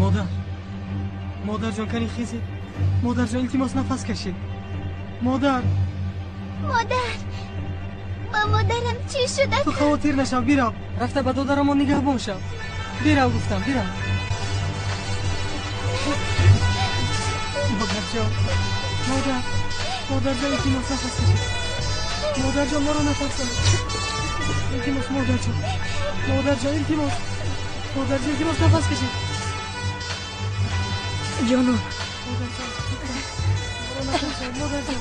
Модар, модарҷон, кани хезед. Модарҷон, илтимос, нафас кашед. Модар, модар, ба модарам чӣ шуда? Ту хавотир нашав, бирав. Рафта ба додарамон нигаҳбон шав. Бирав, гуфтам, бирав. Модарҷон, модар, модарҷон, илтимос, нафас кашед. Модарҷон, моро натарсонед. Илтимос, модарҷон, модарҷон, илтимос, модарҷон, илтимос, нафас кашед. Ҷонон, модарҷон, моро натарсонед, модарҷон,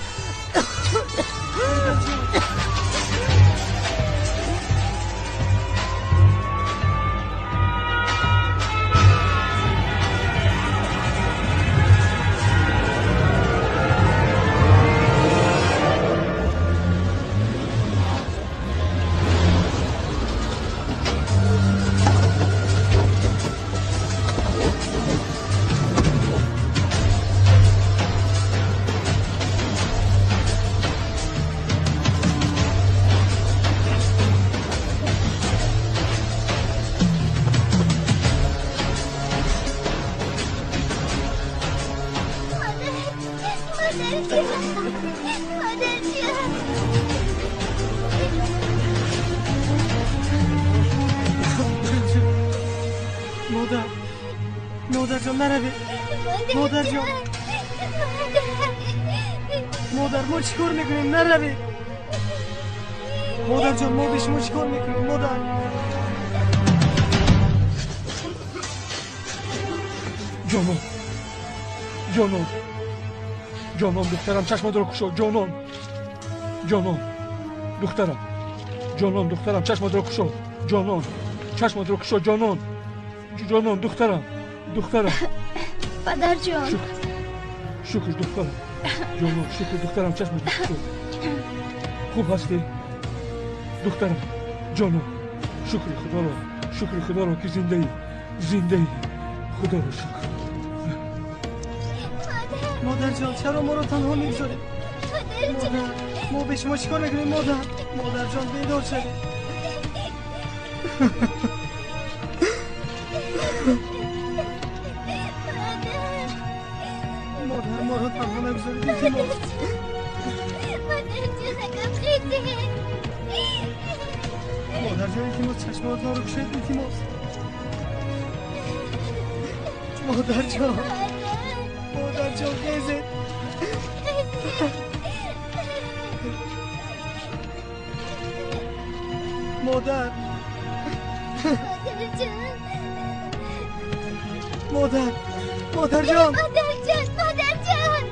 модарҷон. Модар, модарҷон, наравед. Модарҷон, модар, мо чӣ кор мекунем? Наравед. Модарҷон, мо бе шумо чӣ кор мекунем? Модар. Ҷонон, ҷонон, ҷонон, духтарам, чашматро кушо. Ҷонон, ҷонон, духтарам, ҷонон, духтарам, чашматро кушо. Ҷонон, чашматро кушо. Ҷонон, ҷонон, духтарам, духтарам. Падарҷон. Шукр, шукр, духтарам. Ҷонон, шукр, духтарам, чашматро кушо. Хуб ҳастӣ, духтарам? Ҷонон, шукри худоро, шукри худоро, ки зиндаӣ, зиндаӣ. Худоро шукр. Модарҷон, чаро моро танҳо мегузоред? Модар, мо бе шумо чӣ кор мекунем? Модар, модарҷон, бедор шавед. Модар, моро танҳо нагузоред, илтимос. Модарҷон, илтимос, чашмонатонро кушоед, илтимос. Модарҷон, модарҷон, хезед. Модар, модар, модарҷон, модарҷон, модарҷон,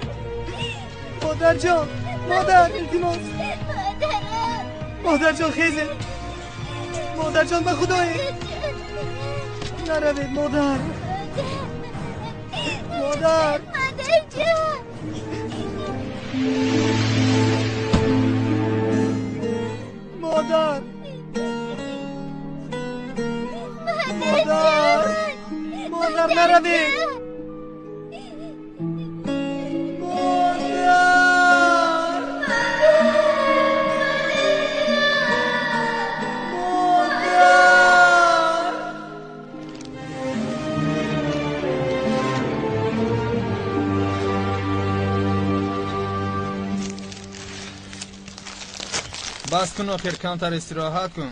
модарҷон, модар, илтимос. Модарам. Модарҷон, хезед. Модарҷон, ба худое наравед. Модар, модар, модарҷон, модар, модар, модар, наравед. Модар, модар. Бас кун, охир камтар истироҳат кун.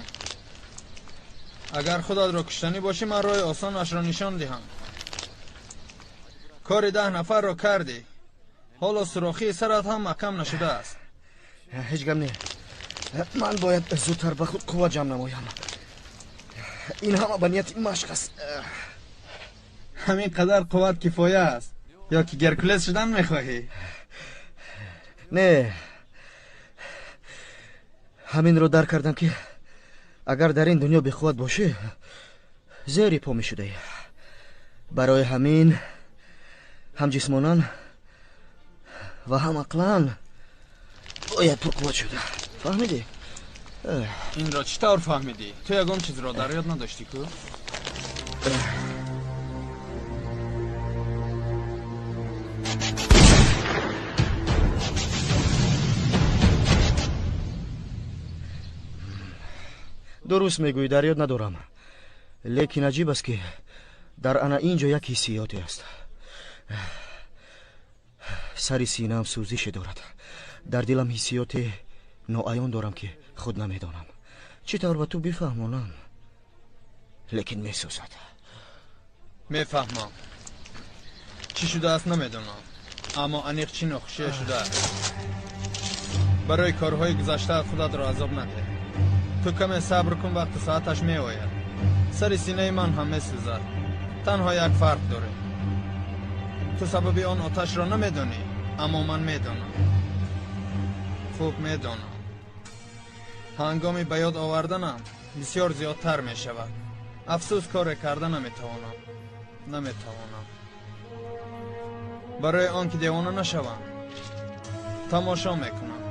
Агар худатро куштанӣ бошӣ, ман роҳи осонашро нишон диҳам. Кори 10 нафарро кардӣ, ҳоло сурохии сарат ҳам маҳкам нашудааст. Ҳеҷ гап не, ман бояд зудтар ба худ қувват ҷамъ намоям. Ин ҳама ба нияти машқ аст. Ҳамин қадар қувват кифоя аст ё ки Геркулес шудан мехоҳӣ? Не, ҳаминро дарк кардам, ки агар дар ин дунё беқувват бошӣ, зери по мешудаӣ. Барои ҳамин ҳам ҷисмонан ва ҳам ақлан бояд пурқувват шуда. Фаҳмидӣ? Инро чӣ тавр фаҳмидӣ? Ту ягон чизро дар ёд надоштӣ ку? Дуруст мегӯӣ, дар ёд надорам, лекин аҷиб аст, ки Дар ана ин ҷо як ҳиссиёте аст. Сари синаам сӯзише дорад. Дар дилам ҳиссиёте ноаён дорам, ки худ намедонам чӣ тавр ба ту бифаҳмонам, лекин месӯзад. Мефаҳмам. Чӣ шудааст намедонам, аммо аниқ чӣ нохушие шудааст. Барои корҳои гузаштаат худатро азоб надеҳ. Ту каме сабр кун, вақту соаташ меояд. Сари синаи ман ҳам месӯзад. Танҳо як фарқ дорем. Ту сабаби он оташро намедонӣ, аммо ман медонам. Хуб медонам. Ҳангоми ба ёд оварданам бисёр зиёдтар мешавад. Афсӯс, коре карда наметавонам. Наметавонам. Барои он ки девона нашавам, тамошо мекунам.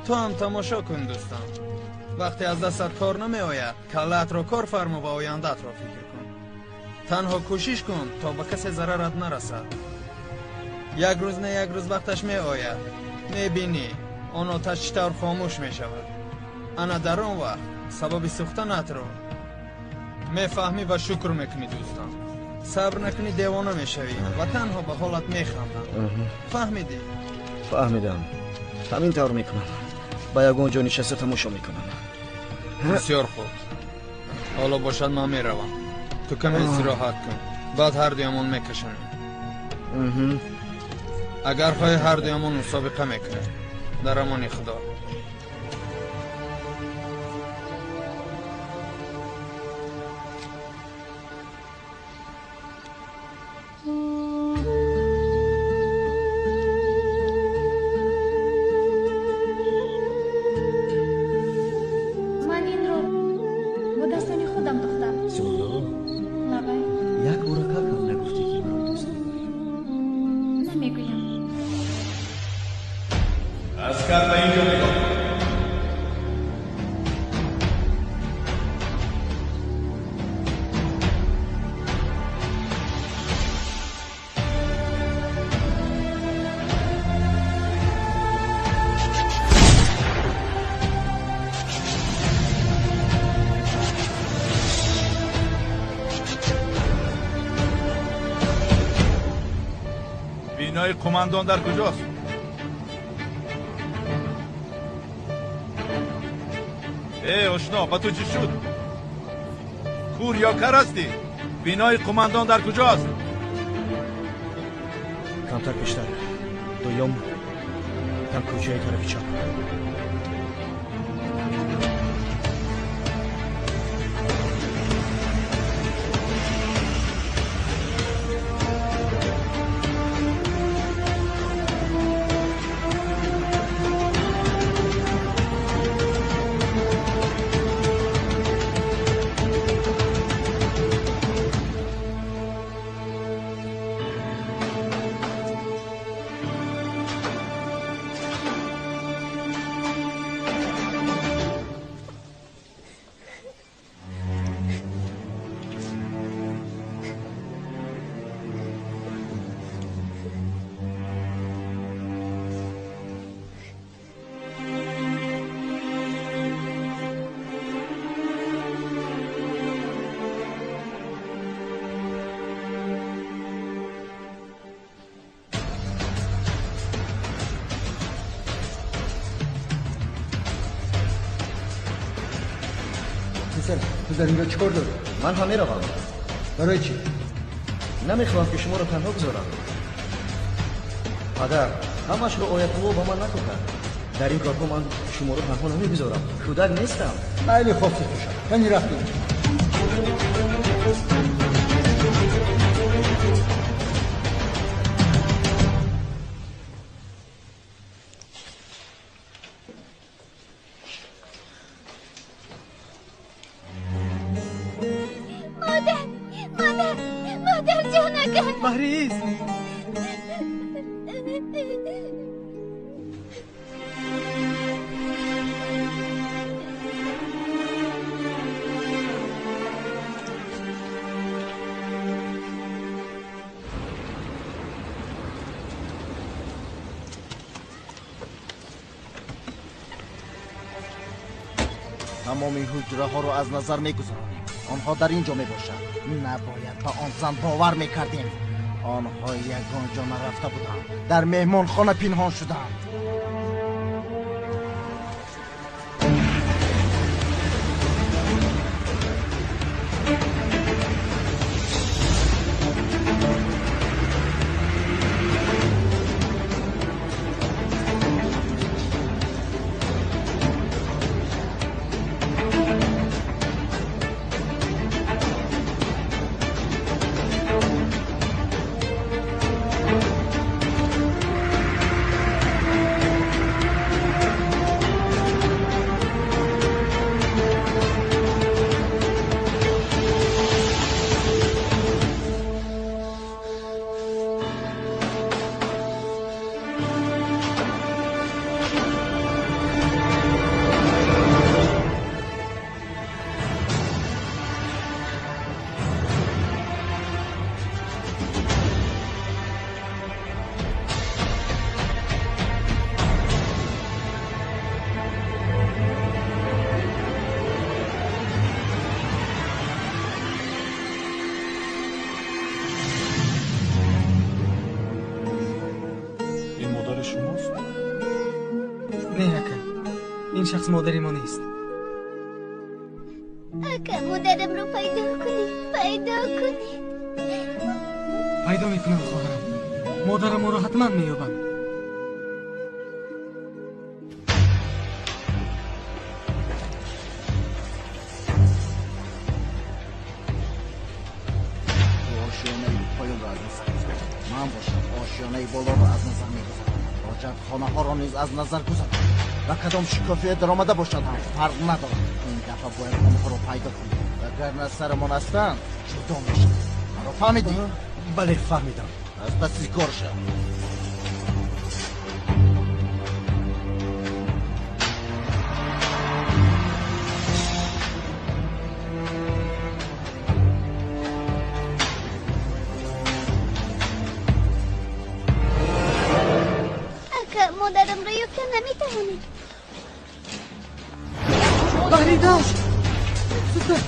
Ту ҳам тамошо кун, дӯстам. Вақте аз дастат кор намеояд, каллаатро кор фармо ва ояндаатро фикр кун. Танҳо кӯшиш кун, то ба касе зарарат нарасад. Як рӯз не як рӯз вақташ меояд. Мебинӣ, он оташ чӣ тавр хомӯш мешавад. Ана дар он вақт сабаби сӯхтанатро мефаҳмӣ ва шукр мекунӣ, дӯстам. Сабр накунӣ, девона мешавӣ ва танҳо ба ҳолат механдам. Фаҳмидӣ? Фаҳмидам. Ҳамин тавр мекунам. Ба ягон ҷо нишаста тамошо мекунам. Бисёр хуб. Ҳоло бошад, ман меравам. Ту каме истироҳат кун, баъд ҳар дуямон мекашонем. Агар хоҳӣ, ҳар дуямон мусобиқа мекунем. Дар амони Худо. Ман инро бо дастони худам духтам. Сулло, Лабай. Як бора какам нагуфтӣ, ки маро дӯст медорӣ. Намегӯям. Аскар, ба инҷо нигоҳ кун. Бинои қумандон дар куҷост? Э, ошно, ба ту чӣ шуд? Кур ё кар ҳастӣ? Бинои қумандон дар куҷост? Камтар пештар, дуюм кам кӯчаи тарафи чап. Писар, ту дар инҷо чӣ кор дорӣ? Ман ҳам меравам. Барои чӣ? Намехоҳам, ки шуморо танҳо гузорам. Падар, ҳамашро Оятулло ба ман нақл кард. Дар ин корҳо ман шуморо танҳо намегузорам. Кӯдак нестам. Майли, хости ту шав. Кани, рафтем. Модар, модар, модарҷонакам. Маҳриз. Тамоми ҳуҷраҳоро аз назар мегузаронем. Онҳо дар ин ҷо мебошанд. Набояд ба он зан бовар мекардем. Онҳо ягон ҷо нарафта буданд. Дар меҳмонхона пинҳон шуданд. Шахс модари мо нест. Ака, модарамро пайдо кунед, пайдо кунед. Пайдо мекунам, хоҳарам. Модараморо ҳатман меёбам. Ошёнаи поёнро аз назар гузарам. Ман бошам ошёнаи болоро аз назар мегузарам. Ҳоҷатхонаҳоро низ аз назар гузарам. Ва кадом шикофия даромада бошад ҳам фарқ надорад. Ин дафъа бояд онҳоро пайдо кунем. Вагарна сарамон ҳастанд, ҷудо мешавем. Маро фаҳмидӣ? Бале, фаҳмидам. Аз паси кор шав. Ака, модарамро ёфта наметавонед. Баҳрида! Зудтар!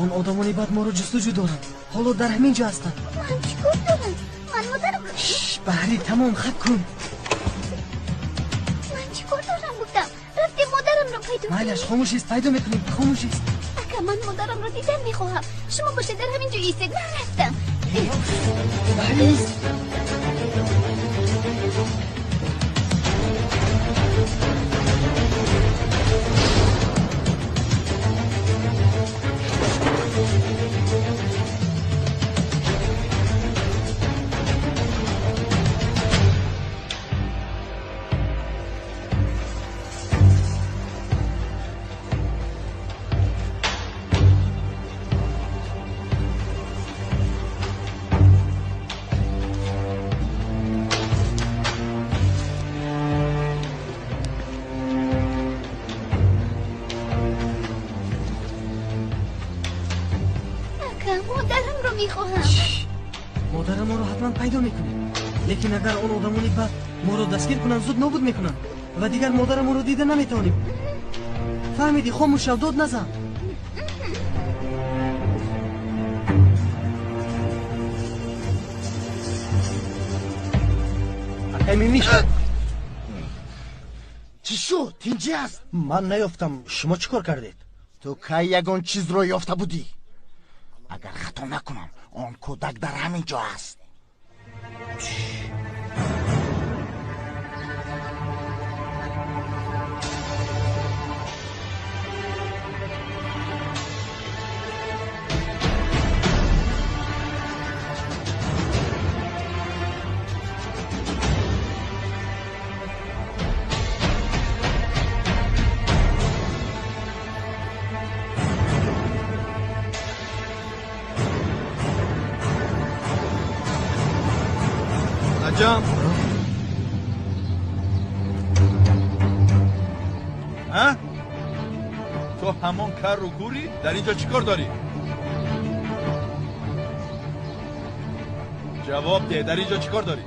Он одамони бад моро ҷустуҷӯ доранд. Ҳоло дар ҳамин ҷо ҳастанд. Ман чӣ кор дорам? Ман модарамро... Баҳрӣ, тамом, хат кун. Ман чӣ кор дорам гуфтам. Рафтем модарамро пайдо кунем. Майлаш, хомӯш ист, пайдо мекунем. Хомӯш ист. Ака, ман модарамро дидан мехоҳам. Шумо бошед дар ҳамин ҷо истед. Ман рафтам. Баҳрӣ, ист. Модарамонро ҳатман пайдо мекунем. Лекин агар он одамони бад моро дастгир кунанд, зуд нобуд мекунанд ва дигар модарамонро дида наметавонем. Фаҳмидӣ? Хомӯш шав, дод назан. Акай Мимиш. Чӣ шуд? Тинҷӣ аст? Ман наёфтам. Шумо чӣ кор кардед? Ту кай ягон чизро ёфта будӣ? Агар хато накунам, он кӯдак дар ҳамин ҷо аст. Ҳа? Ту ҳамон кару кӯрӣ? Дар инҷо чӣ кор дорӣ? Ҷавоб деҳ, дар инҷо чӣ кор дорӣ?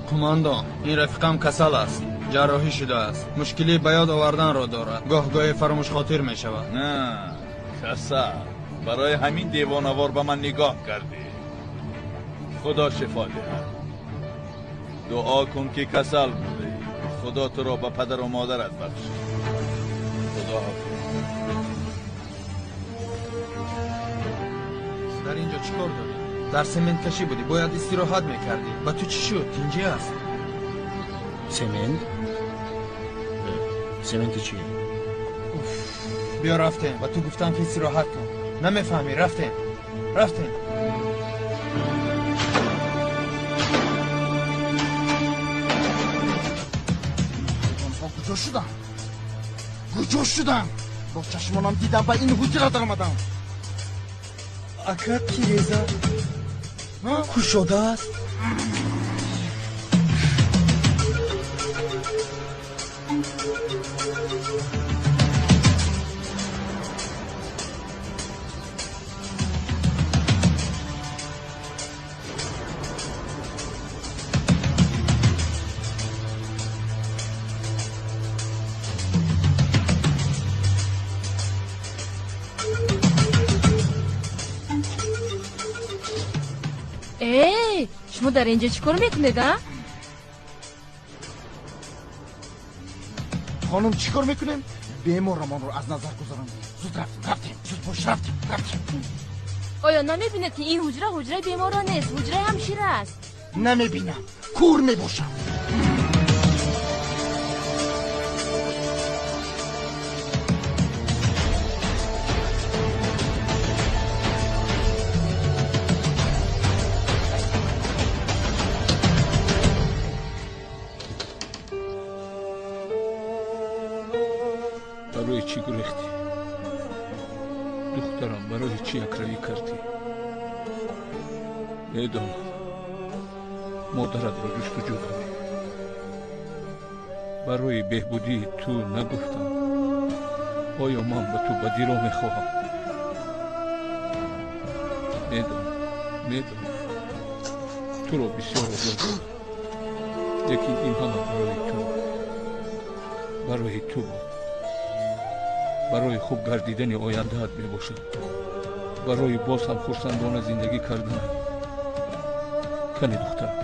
Қумандон, ин рафиқам касал аст, ҷарроҳӣ шудааст, мушкилӣ ба ёд оварданро дорад, гоҳ-гоҳе фаромӯшхотир мешавад. На, касал. Барои ҳамин девонавор ба ман нигоҳ кардӣ. Худо шифо диҳад. Дуо кун ки касал будӣ. Худо туро ба падару модарат бахшид. Худо ҳофиз. Дар инҷо чӣ кор дорӣ? Дар сементкашӣ будӣ, бояд истироҳат мекардӣ. Ба ту чӣ шуд? Тинҷӣ аст? Семент? Сементи чӣ? Биё рафтем. Ба ту гуфтам ки истироҳат кун. Намефаҳмӣ. Рафтем, рафтем. Ҳайвонҳо куҷо шуданд? Куҷо шуданд? Бо чашмонам дидам, ба ин ҳуҷра даромадам. Ака, тиреза кушода аст. Шумо дар инҷо чӣ кор мекунед, а? Хонум, чӣ кор мекунем? Беморамонро аз назар гузарондем. Зуд рафтем, рафтем, зуд бош, рафтем, рафтем. Оё намебинед, ки ин ҳуҷра ҳуҷраи беморон нест, ҳуҷраи ҳамшира аст? Намебинам, кур мебошам. Барои чӣ гурехтӣ? Духтарам, барои чӣ якравӣ кардӣ? Медонам, модаратро ҷустуҷӯ дорӣ. Барои беҳбудии ту нагуфтам. Оё ман ба ту бадиро мехоҳам? Медонам, медонам, туро бисёр озор додам, лекин ин ҳама барои ту, барои ту буд. Барои хуб гардидани ояндаат мебошад, барои боз ҳам хурсандона зиндагӣ карданат. Кани духтарам,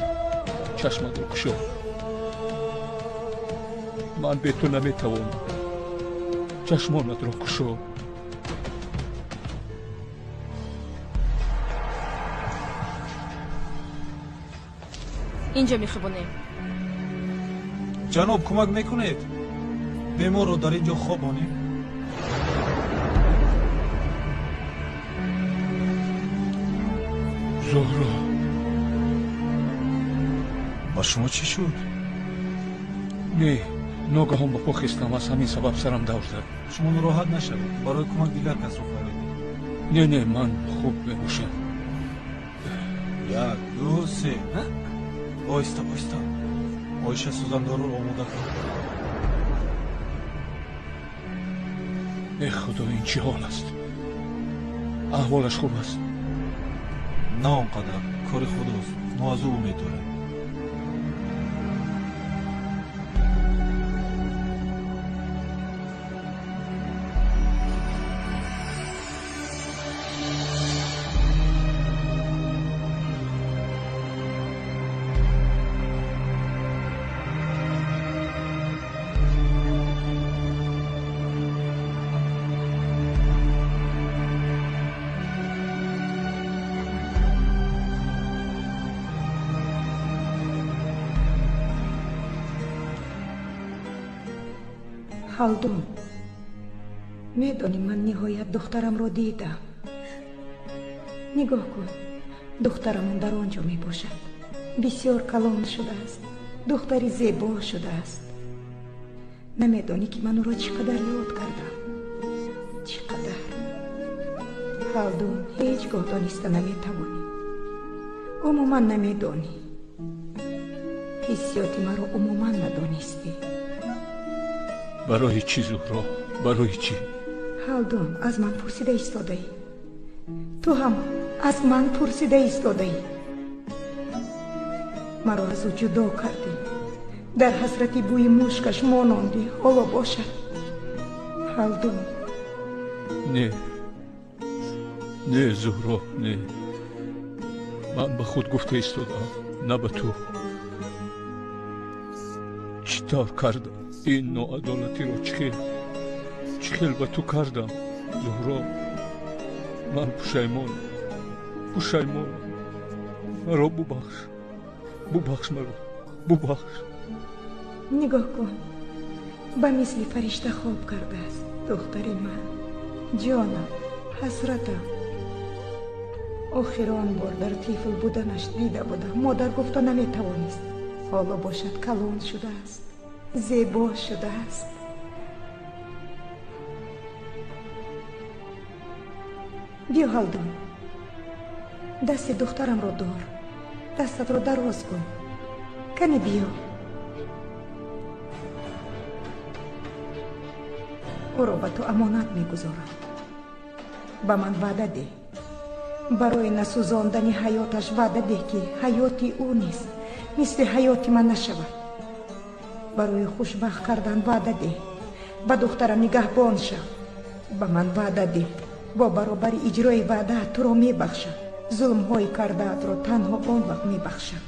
чашматро кушо. Ман бе ту наметавонам. Чашмонатро кушо. Инҷо мехобонем. Ҷаноб, кӯмак мекунед? Беморро дар ин ҷо хобонем. Зуҳро, ба шумо чӣ шуд? Не, ногаҳон ба по хестам, аз ҳамин сабаб сарам давр зад. Шумо нороҳат нашавед, барои кӯмак дигар касро фарёд. Не, не, ман хуб мебошам. Як, ду, се. Оҳиста, оҳиста. Оиша, сӯзандоруро омода кун. Э худо, ин чӣ ҳол аст? Аҳволаш хуб аст? На он қадар. Кори худост, мо аз ӯ умед дорем. Халдун, медонӣ, ман ниҳоят духтарамро дидам. Нигоҳ кун, духтарамон дар он ҷо мебошад. Бисёр калон шудааст, духтари зебо шудааст. Намедонӣ, ки ман ӯро чӣ қадар ёд кардам, чӣ қадар. Халдун, ҳеҷ гоҳ дониста наметавонӣ, умуман намедонӣ. Ҳиссиёти маро умуман надонистӣ. Барои чӣ, Зуҳро? Барои чӣ? Ҳалдун, аз ман пурсида истодаӣ. Ту ҳам аз ман пурсида истодаӣ. Маро аз ӯ ҷудо кардӣ. Дар ҳасрати бӯи мушкаш монондӣ. Ҳоло бошад. Ҳалдун. Не. Не, Зуҳро, не. Ман ба худ гуфта истодаам, на ба ту. Чӣ тавр кардам ин ноадолатиро? Чӣ хел ба ту кардам, Зуҳро? Ман пушаймонам, пушаймонам. Маро бубахш, бубахш маро, бубахш. Нигоҳ кун, ба мисли фаришта хоб кардааст духтари ман. Ҷонам, ҳасратам. Охир он бор дар тифл буданаш дида будам. Модар гуфта наметавонист. Ҳоло бошад калон шудааст, зебо шудааст. Биё, Ҳалдун, дасти духтарамро дор, дастатро дароз кун. Кани биё. Ӯро ба ту амонат мегузорам. Ба ман ваъда деҳ. Барои насӯзондани ҳаёташ ваъда деҳ, ки ҳаёти ӯ низ мисли ҳаёти ман нашавад. Барои хушбахт кардан ваъда деҳ. Ба духтарам нигаҳбон шав. Ба ман ваъда деҳ. Бо баробари иҷрои ваъдаат туро мебахшам. Зулмҳои кардаатро танҳо он вақт мебахшам.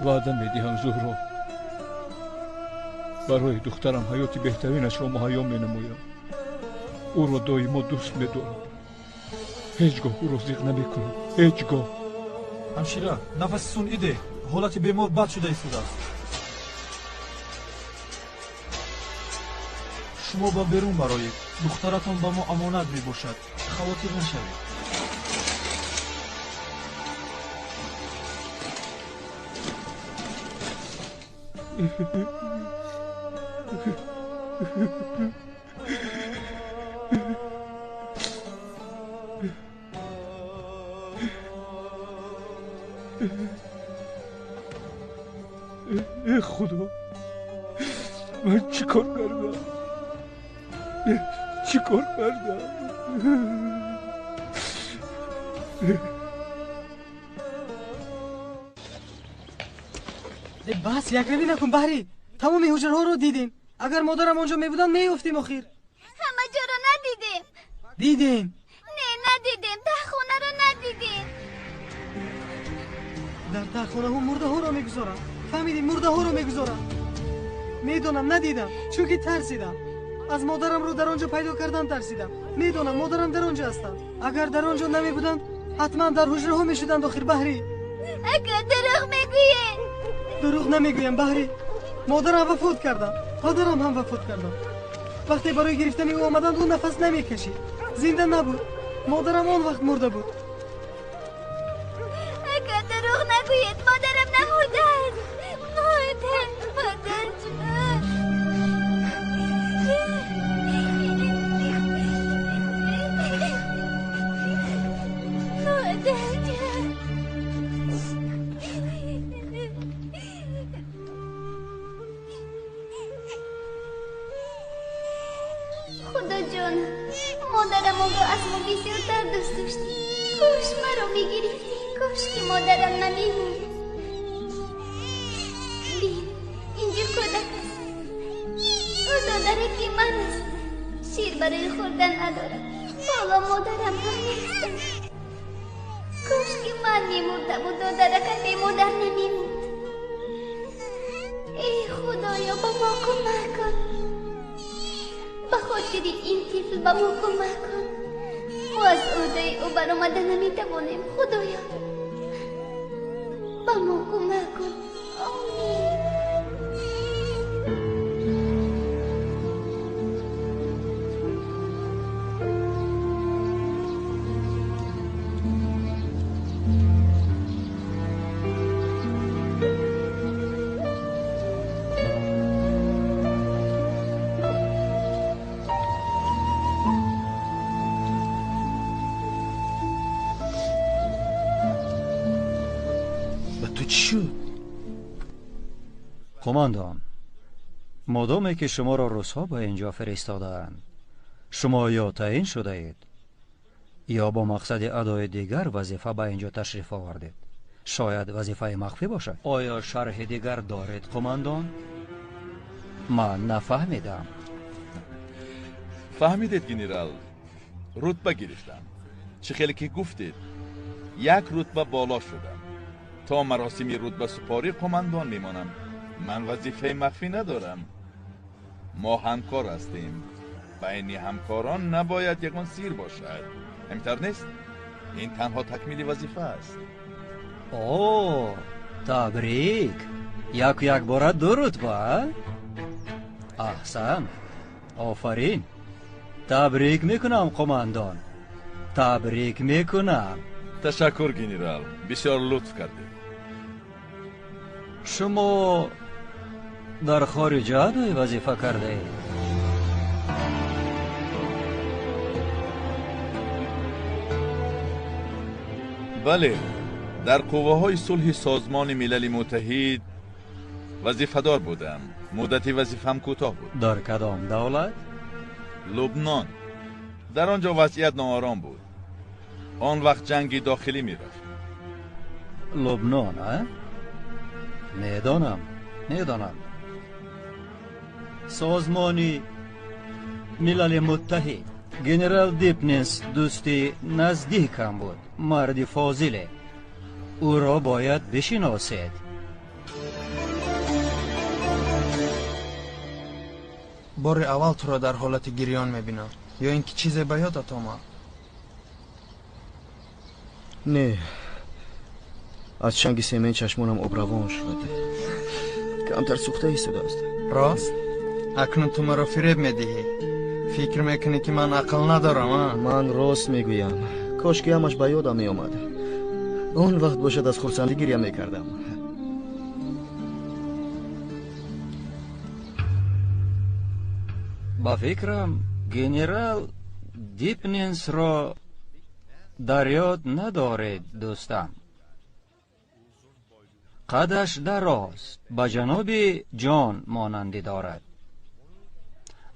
Ваъда медиҳам, Зуҳро. Барои духтарам ҳаёти беҳтаринашро муҳайё менамоям. Ӯро доимо дӯст медорам. Ҳеҷ гоҳ ӯро зиқ намекунам. Ҳеҷ гоҳ. Ҳамшира, нафаси сунъӣ деҳ. Ҳолати бемор бад шуда истодааст. Шумо ба берун бароед. Духтаратон ба мо амонат мебошад. Хавотир нашавед. Эй Худо, ман чӣ кор кардам? Чӣ кор кардам? Бас, якравӣ накун, Баҳрӣ. Тамоми ҳуҷраҳоро дидем. Агар модарам он ҷо мебуданд, меёфтем охир. Ҳама ҷоро надидем. Дидем. Не, надидем. Таҳхонаро надидем. Дар таҳхонаҳо мурдаҳоро мегузоранд. Фаҳмидӣ, мурдаҳоро мегузоранд. Медонам, надидам, чунки тарсидам. Аз модарамро дар он ҷо пайдо кардан тарсидам. Медонам, модарам дар он ҷо ҳастанд. Агар дар он ҷо намебуданд, ҳатман дар ҳуҷраҳо мешуданд охир, Баҳрӣ. Ака, дурӯғ мегӯед. Дурӯғ намегӯям, Баҳрӣ. Модарам вафот карданд, падарам ҳам вафот карданд. Вақте барои гирифтани ӯ омаданд, ӯ нафас намекашид. Зинда набуд. Модарам он вақт мурда буд. Ака, дурӯғ нагӯед. Модарам намурдааст. Модар, модарҷон. Модарҷон. Худоҷон, модарам онро аз мо бисёртар дӯст дошт. Кош маро мегирифтӣ. Кош ки модарам намемурд. Бин, инҷо кӯдак аст. Ӯ додараки ман аст. Шир барои хӯрдан надорад. Ҳоло модарам ҳам нест. Кош ки ман мемурдаму додаракам бемодар намемурд. Эй Худоё, ба мо кӯмак кун. Ба хотири ин тифл ба мо кӯмак кун. Мо аз ӯҳдаи ӯ баромада наметавонем. Худоё, ба мо кӯмак кун. Омин. Қумандон, модоме ки шуморо русҳо ба инҷо фиристодаанд, Шумо ё таъин шудаед, ё бо мақсади адои дигар вазифа ба ин ҷо ташриф овардед. Шояд вазифаи махфӣ бошад. Оё шарҳи дигар доред, қумандон? Ман нафаҳмидам. Фаҳмидед, генерал, рутба гирифтам. Чӣ хеле ки гуфтед, як рутба боло шудам. То маросими рутбасупорӣ қумандон мемонам. Ман вазифаи махфӣ надорам. Мо ҳамкор ҳастем. Байни ҳамкорон набояд ягон сир бошад. Ҳаминтавр нест? Ин танҳо такмили вазифа аст. О, табрик! Яку якбора ду рутба, а? Аҳсан, офарин. Табрик мекунам, қумандон. Табрик мекунам. Ташаккур, генерал. Бисёр лутф кардед. Шумо дар хориҷа адои вазифа кардаед? Бале, дар қувваҳои сулҳи Созмони Милали Муттаҳид вазифадор будам. Муддати вазифаам кӯтоҳ буд. Дар кадом давлат? Лубнон. Дар он ҷо вазъият ноором буд. Он вақт ҷанги дохилӣ мерафт. Лубнон, а? Медонам, медонам. Созмони Милали Муттаҳид. Генерал Дипнес дӯсти наздикам буд, марди фозиле. Ӯро бояд бишиносед. Бори аввал туро дар ҳолати гирён мебинам. Ё ин ки чизе ба ёдат омад? Не, аз чанги семен чашмонам обравон шуд. Камтар сӯхта истодааст. Рост? Акнун ту маро фиреб медиҳӣ. Фикр мекунӣ ки ман ақл надорам, а? Ман рост мегӯям. Кош ки ҳамаш ба ёдам меомад. Он вақт бошад аз хурсандӣ гиря мекардам. Ба фикрам, генерал Дипненсро дар ёд надоред, дӯстам. Қадаш дароз, ба ҷаноби Ҷон монандӣ дорад.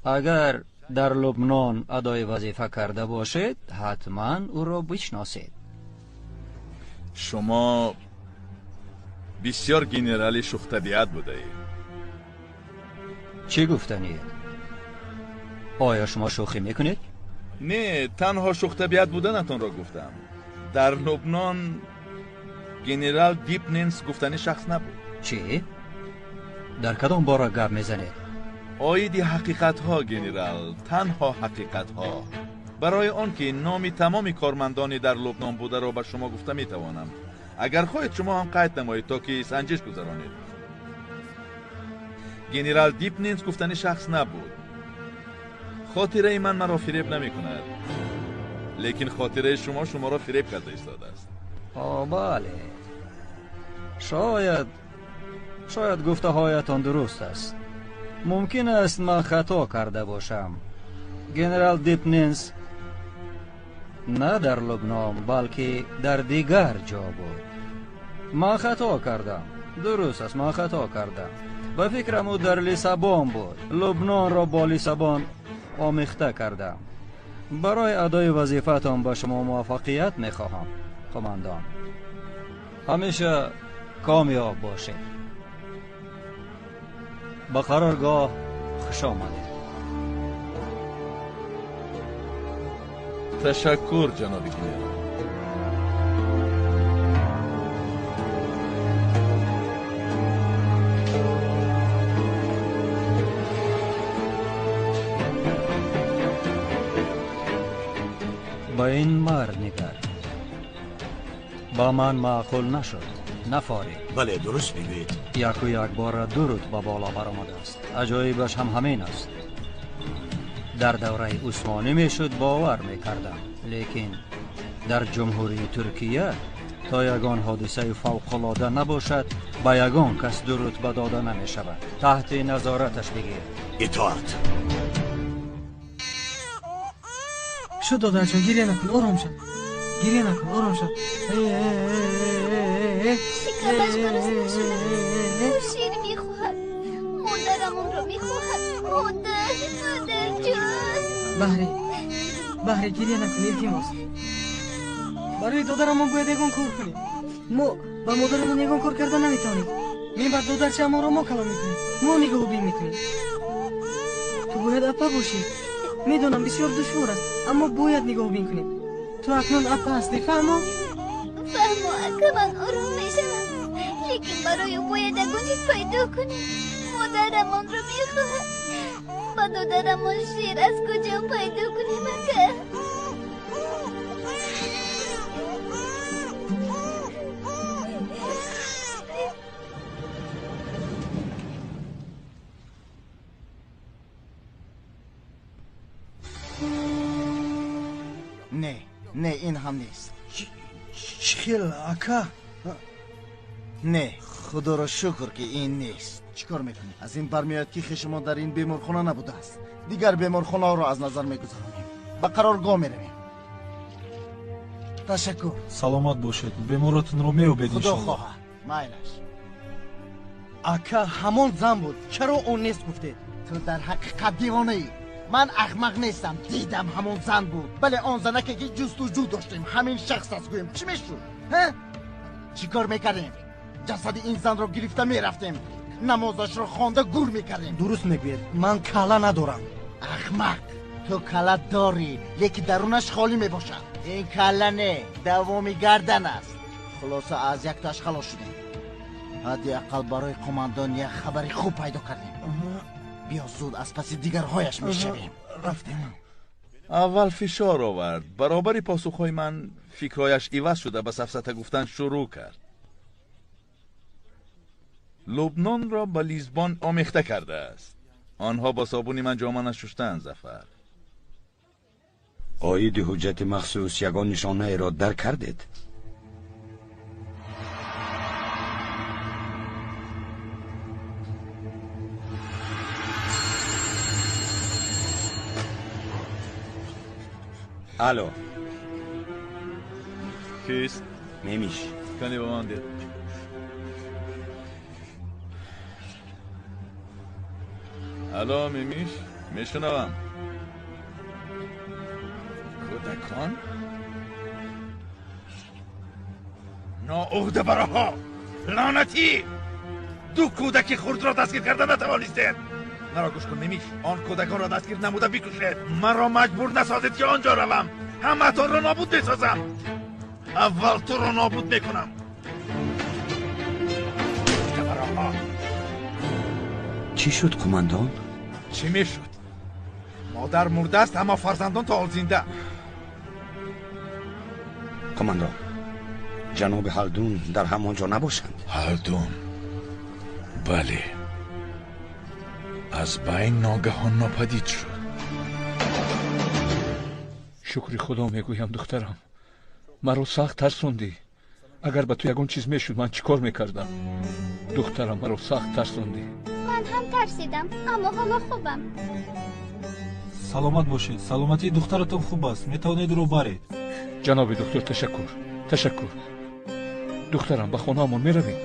Агар дар Лубнон адои вазифа карда бошед, ҳатман ӯро бишносед. Шумо бисёр генерали шӯхтабиат будаед. Чӣ гуфтаниед? Оё шумо шӯхӣ мекунед? Не, танҳо шӯхтабиат буданатонро гуфтам. Дар Лубнон генерал Дипненс гуфтани шахс набуд. Чӣ? Дар кадом бора гап мезанед? Оиди ҳақиқатҳо, генерал, танҳо ҳақиқатҳо. Барои он ки номи тамоми кормандони дар Лубнон бударо ба шумо гуфта метавонам. Агар хоҳед, шумо ҳам қайд намоед, то ки санҷиш гузаронед. Генерал Дипненс гуфтани шахс набуд. Хотираи ман маро фиреб намекунад, лекин хотираи шумо шуморо фиреб карда истодааст. О, бале. Шояд гуфтаҳоятон дуруст аст. Мумкин аст ман хато карда бошам. Генерал Дипненс на дар Лубнон, балки дар дигар ҷо буд. Ман хато кардам. Дуруст аст, ман хато кардам. Ба фикрам, ӯ дар Лиссабон буд. Лубнонро бо Лиссабон омехта кардам. Барои адои вазифаатон ба шумо муваффақият мехоҳам, қумандон. Ҳамеша комёб бошед. Ба қароргоҳ хуш омадед. Ташаккур, ҷаноби генерал. Ба ин мард нигар. Ба ман маъқул нашуд. Нафорид. Бале, дуруст мегӯед. Яку якбора ду рутба боло баромадааст. Аҷоибаш ҳам ҳамин аст. Дар давраи Усмонӣ мешуд бовар мекардам, лекин дар ҷумҳурии Туркия то ягон ҳодисаи фавқулода набошад, ба ягон кас ду рутба дода намешавад. Таҳти назораташ бигир. Итоат. Шуд, додарҷон, гиря накун, ором шав. Гиря накун, ором шав. Шикамаш гурусна шудааст. Ӯ шир мехоҳад. Модарам онро мехоҳад. Модар, модарҷон. Баҳри, Баҳре, гиря накун, илтимос. Барои додарамон бояд ягон кор кунем. Мо ба модарамон ягон кор карда наметавонем. Мебаъд додарчаамонро мо калон мекунем, мо нигаҳбон мекунем. Ту бояд апа бошӣ. Медонам, бисёр душвор аст, аммо бояд нигаҳбон кунем. Ту акнун апа ҳастӣ, фаҳмо? Фаҳмо, ака, ман ором мешавам, лекин барои ӯ бояд ягон чиз пайдо кунем. Модарамонро мехоҳад. Ба додарамон шир аз куҷо пайдо кунем, ака? Не, не, ин ҳам нест. Чӣ хел, ака? Не, худоро шукр, ки ин нест. Чӣ кор мекунӣ? Аз ин бармеояд, ки хеши мо дар ин беморхона набудааст. Дигар беморхонаҳоро аз назар мегузаронем, ба қароргоҳ меравем. Ташаккур. Саломат бошед, беморотонро меёбед. Худо иншолло. хоҳад, майлаш. Ака, ҳамон зан буд. Чаро он нест гуфтед? Ту дар ҳақиқат девонаӣ. Ман ахмақ нестам, дидам, ҳамон зан буд. Бале, он занаке, ки ҷустуҷӯ доштем, ҳамин шахс аст. Гӯем, чӣ мешуд? Чӣ кор мекардем? Ҷасади ин занро гирифта мерафтем, намозашро хонда гур мекардем. Дуруст мегӯед, ман калла надорам. Ахмақ, ту калла дорӣ, лекин дарунаш холӣ мебошад. Ин калла не, давоми гардан аст. Хулоса, аз яктоаш халос шудем. Ҳадди ақал барои қумандон як хабари хуб пайдо кардем. Биё, зуд аз паси дигарҳояш мешавем. Рафтем. Аввал фишор овард. Баробари посухҳои ман фикрҳояш иваз шуда, ба сафсата гуфтан шурӯъ кард. Лубнонро ба Лисбон омехта кардааст. Онҳо бо собуни ман ҷома нашуштаанд, Зафар. Оиди ҳуҷҷати махсус ягон нишонаеро дарк кардед? Алло. Кист? Мемиш. Кани, ба ман деҳ. Алло, Мемиш, мешунавам. Кӯдакон ноуҳдабароҳо, лаънатӣ, ду кӯдаки хурдро дастгир карда натавонистед. Маро гӯш кун, Мемиш, он кӯдаконро дастгир намуда бикушед. Маро маҷбур насозед, ки он ҷо равам. Ҳамаатонро нобуд месозам. Аввал туро нобуд мекунам. Бароҳо. Чӣ шуд, қумандон? Чӣ мешуд? Модар мурдааст, аммо фарзандон то ҳол зинда. Қумандон, ҷаноби Ҳалдун дар ҳамон ҷо набошанд? Ҳалдун, бале, аз байн ногаҳон нопадид шуд. Шукри Худо мегӯям, духтарам, маро сахт тарсондӣ. Агар ба ту ягон чиз мешуд, ман чӣ кор мекардам? Духтарам, маро сахт тарсондӣ. Ман ҳам тарсидам, аммо ҳоло хубам. Саломат бошед, саломатии духтаратон хуб аст, метавонед ӯро баред. Ҷаноби духтур, ташаккур, ташаккур. Духтарам, ба хонаамон меравем.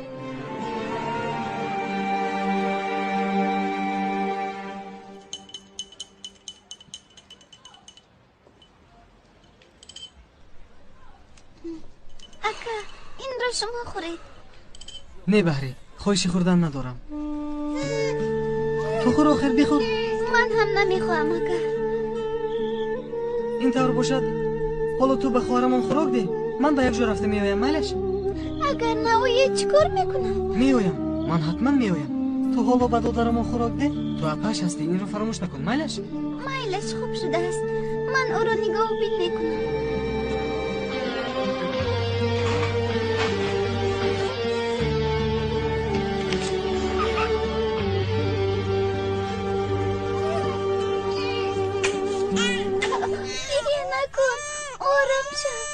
Ака, инро шумо хӯред. Не, Баҳре, хоҳиши хӯрдан надорам. Ту хӯр, охир, бихӯр. Ман ҳам намехоҳам, ака. Ин тавр бошад, ҳоло ту ба хоҳарамон хӯрок деҳ, ман ба як ҷо рафта меоям, майлаш? Агар наоед, чӣ кор мекунам? Меоям, ман ҳатман меоям. Ту ҳоло ба додарамон хӯрок деҳ. Ту апааш ҳастӣ, инро фаромӯш накун, майлаш? Майлаш, хуб шудааст, ман ӯро нигаҳбин мекунам. Гиря накун, ором шав.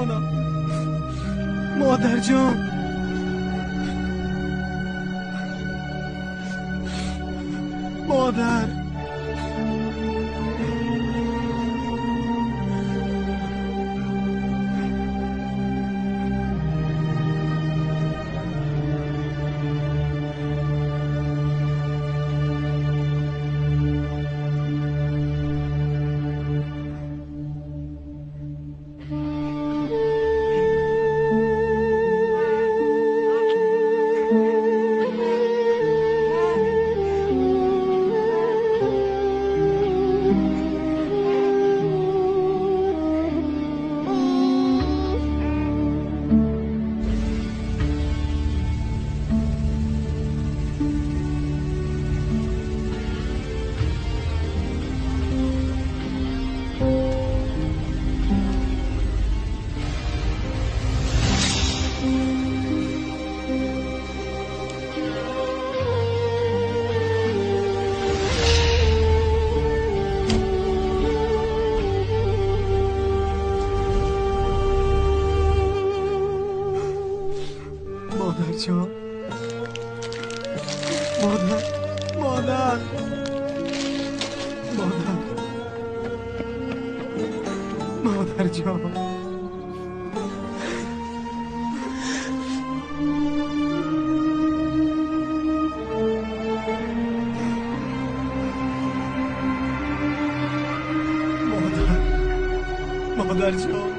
Ҷонам, модарҷон. Модар. مادرجان، مادر، مادر، مادر، مادرجان. مادر، مادرجان.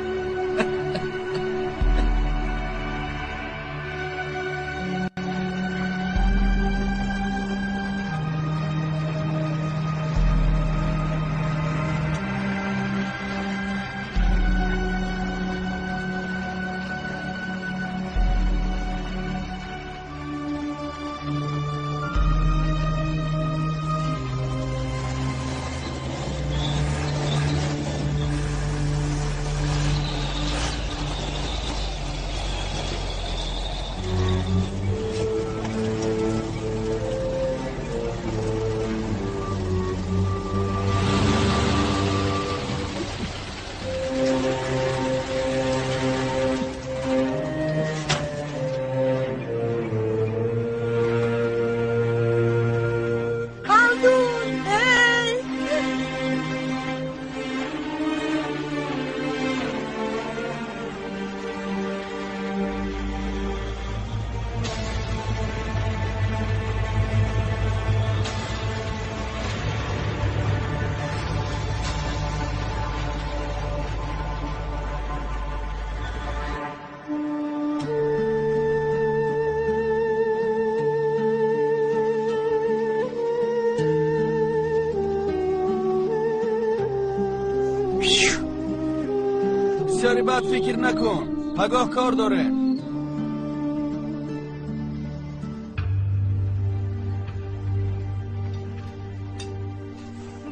بسیاری بد فکر نکن، پگاه کار داره.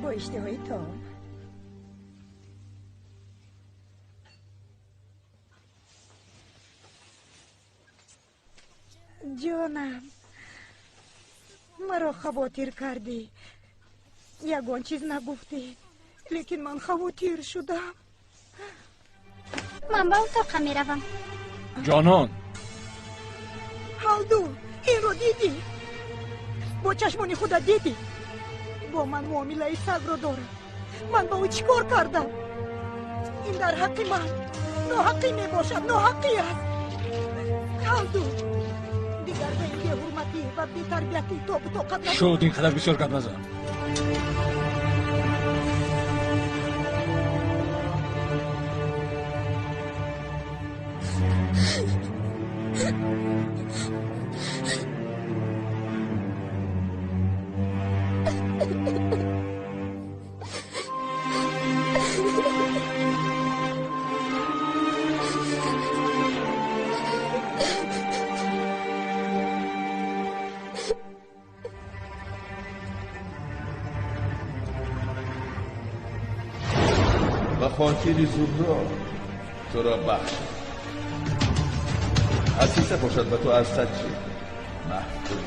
با اشتهای تام. ҷонам, маро хавотир кардӣ. Ягон чиз нагуфтӣ, лекин ман хавотир шудам. Ман ба утоқам меравам. Ҷонон. Ҳалдун, инро дидӣ? Бо чашмони худат дидӣ? Бо ман муомилаи сагро дорад. Ман ба ӯ чӣ кор кардам? Ин дар ҳаққи ман ноҳаққӣ мебошад, ноҳаққӣ аст. Ҳалдун, дигар ба ин беҳурматӣ ва бетарбиятӣ тобу тоқат надорам. Шуд, ин қадар бисёр гап назан. به خاطر زهرا تو را بخش عزیزه باشد و تو از سچ محکوم.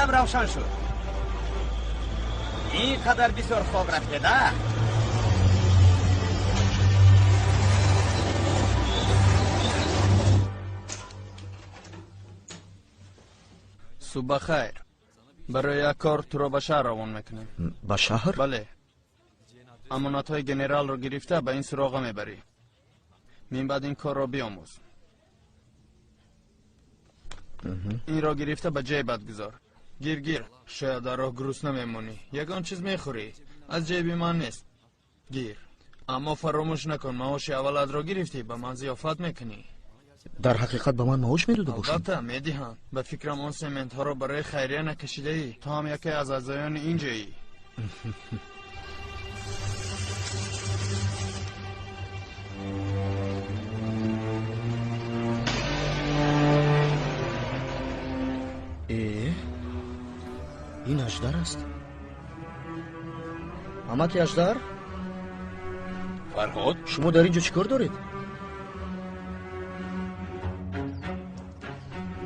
Дилам равшан шуд. Ин қадар бисёр хоб рафтеда? Субҳ бахайр. Барои як кор туро ба шаҳр равон мекунем. Ба шаҳр? Бале. Амонатҳои генералро гирифта ба ин суроға мебарӣ. Мин баъд ин корро биомӯз. Инро гирифта ба ҷайбат гузор. Гир, гир, шояд дар роҳ гурусна мемонӣ. Ягон чиз мехӯрӣ. Аз ҷайби ман нест. Гир. Аммо фаромӯш накун, маоши аввалатро гирифтӣ, ба ман зиёфат мекунӣ. Дар ҳақиқат ба ман маош медода бошанд? Албатта медиҳанд. Ба фикрам, он сементҳоро барои хайрия накашидаӣ. Ту ҳам яке аз аъзоёни ин ҷоӣ. Э, ин аждар аст. Амаки аждар? Фарҳод? Шумо дар ин ҷо чӣ кор доред?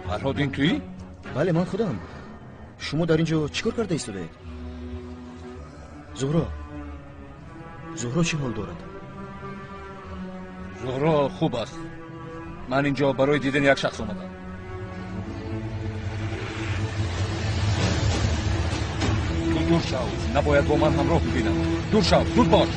Фарҳод, ин туӣ? Бале, ман худам. Шумо дар ин ҷо чӣ кор карда истодаед? Зуҳро, Зуҳро чӣ ҳол дорад? Зуҳро хуб аст. Ман инҷо барои дидани як шахс омадам. Ту дур шав, набояд бо ман ҳамроҳ бибинам. Дур шав, зуд бош.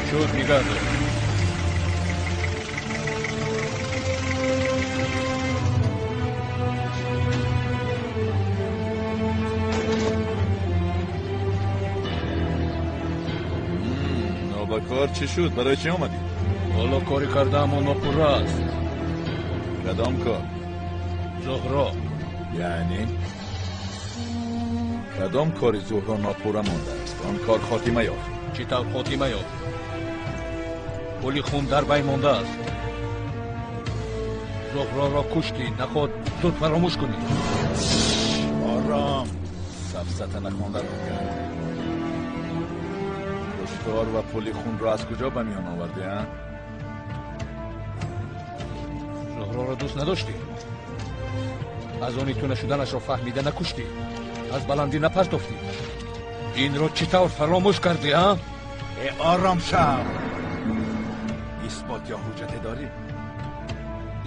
Шуд, нигаҳ дор. Нобакор, чӣ шуд? Барои чӣ омадӣ? Ҳоло кори кардаамон нопурра аст. Кадом кор? Зуҳро. Яъне кадом кори Зуҳро нопурра мондааст? Он кор хотима ёфт. Чӣ тавр хотима ёфт? Пули хун дар бай мондааст. Зуҳроро куштӣ, наход зуд фаромӯш кунӣ. Ором, сафсата нахондаро кард. Куштор ва пули хунро аз куҷо ба миён овардӣ, а? Зуҳроро дӯст надоштӣ? Аз они ту нашуданашро фаҳмида накуштӣ? Аз баландӣ напартофтӣ? Инро чӣ тавр фаромӯш кардӣ, а? Э, ором шав. Исбот ё ҳуҷҷате дорӣ?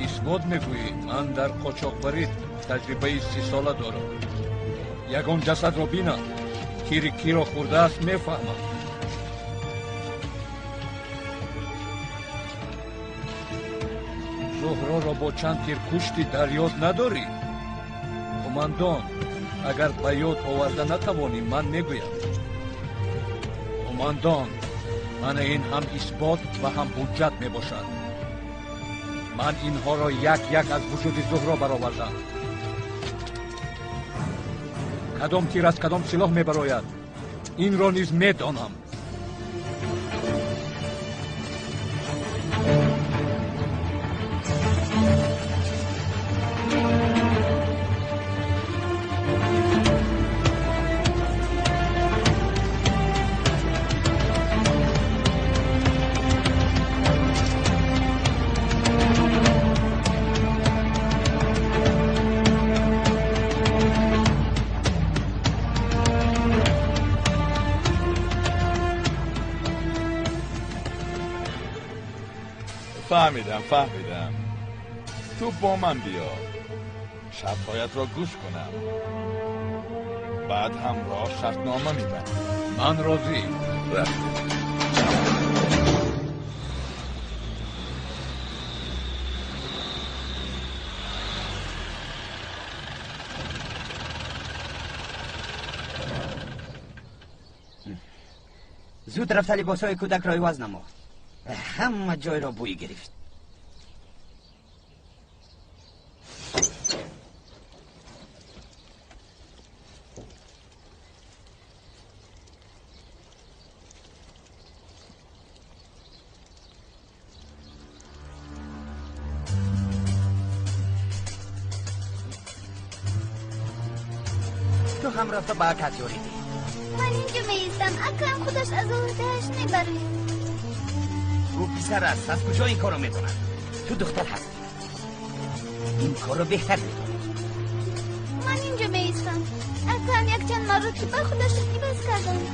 Исбот мегӯӣ? Ман дар қочоқбарӣ таҷрибаи 30сола дорам. Ягон ҷасадро бинам, тири киро хӯрдааст, мефаҳмам. Зуҳроро бо чанд тир куштӣ, дар ёд надорӣ? Қумандон, агар ба ёд оварда натавонӣ, ман мегӯям. Қумандон, мана ин ҳам исбот ва ҳам ҳуҷҷат мебошад. Ман инҳоро як як аз вуҷуди Зуҳро баровардам. Кадом тир аз кадом силоҳ мебарояд, инро низ медонам. فهمیدم، فهمیدم. تو با من بیا، شرطهایت را گوش کنم، بعد همراه شرطنامه میبندیم. من راضی. رفتیم. زود رفته لباسهای کودک را عوض نما. همه جای را بوی گرفت. Ту ҳам рафта ба акат ёрӣ деҳ. Ман инҷо меистам, акам худаш аз уҳдааш мебарояд. Ӯ писар аст, аз куҷо ин корро медонад? Ту духтар ҳастӣ, ин корро беҳтар медонӣ. Ман инҷо меистам, акам якчанд маротиба худашро иваз карданд.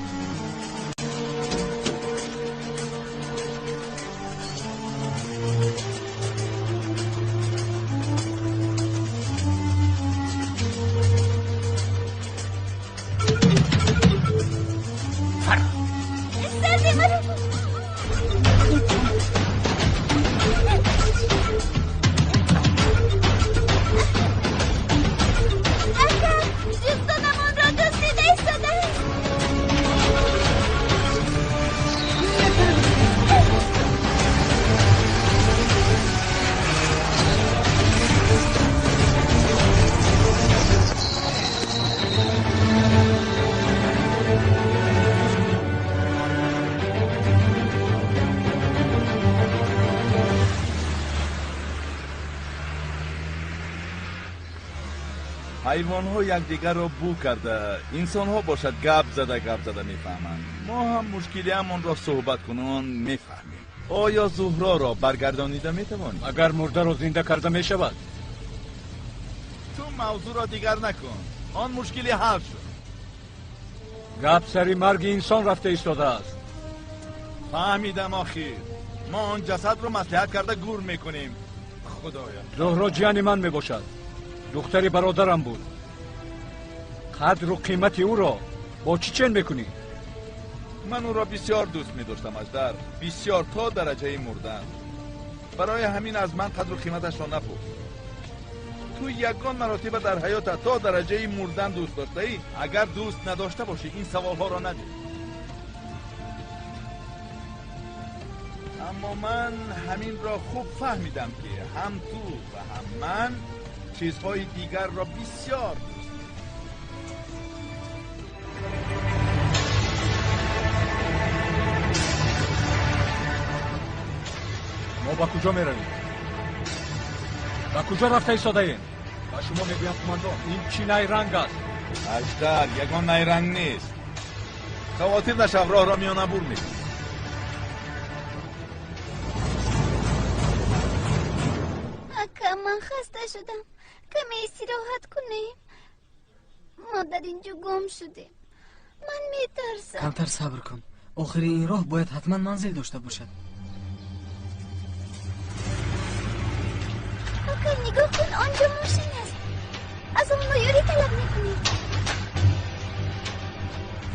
Ҳайвонҳо якдигарро бӯ карда, инсонҳо бошад гап зада гап зада мефаҳманд. Мо ҳам мушкилиамонро суҳбаткунон мефаҳмем. Оё Зуҳроро баргардонида метавонӣ? Агар мурдаро зинда карда мешавад? Ту мавзӯъро дигар накун, он мушкилӣ ҳал шуд. Гап сари марги инсон рафта истодааст. Фаҳмидам охир. Мо он ҷасадро маслиҳат карда гур мекунем. Худоя. Зуҳро ҷияни ман мебошад. Духтари бародарам буд. Қадру қимати ӯро бо чӣ чен мекунӣ? Ман ӯро бисёр дӯст медоштам, Аждар, бисёр, то дараҷаи мурдан. Барои ҳамин аз ман қадру қиматашро напурс. Ту ягон маротиба дар ҳаётат то дараҷаи мурдан дӯст доштаӣ? Агар дӯст надошта бошӣ, ин саволҳоро надеҳ. Аммо ман ҳаминро хуб фаҳмидам, ки ҳам ту ва ҳам ман чизҳои дигарро бисёр дӯст. Мо ба куҷо меравем? Ба куҷо рафта истодаем? Ба шумо мегӯям, қумандон, ин чӣ найранг аст? Аждар, ягон найранг нест. Хавотир нашав, роҳро миёнабур мекунӣ. Ака, ман хаста шудам. Каме истироҳат кунем. Мо дар инҷо гум шудем. Ман метарсам. Камтар сабр кун. Охири ин роҳ бояд ҳатман манзил дошта бошад. Ака, нигоҳ кун, онҷо мошин аст. Аз онҳо ёрӣ талаб мекунем.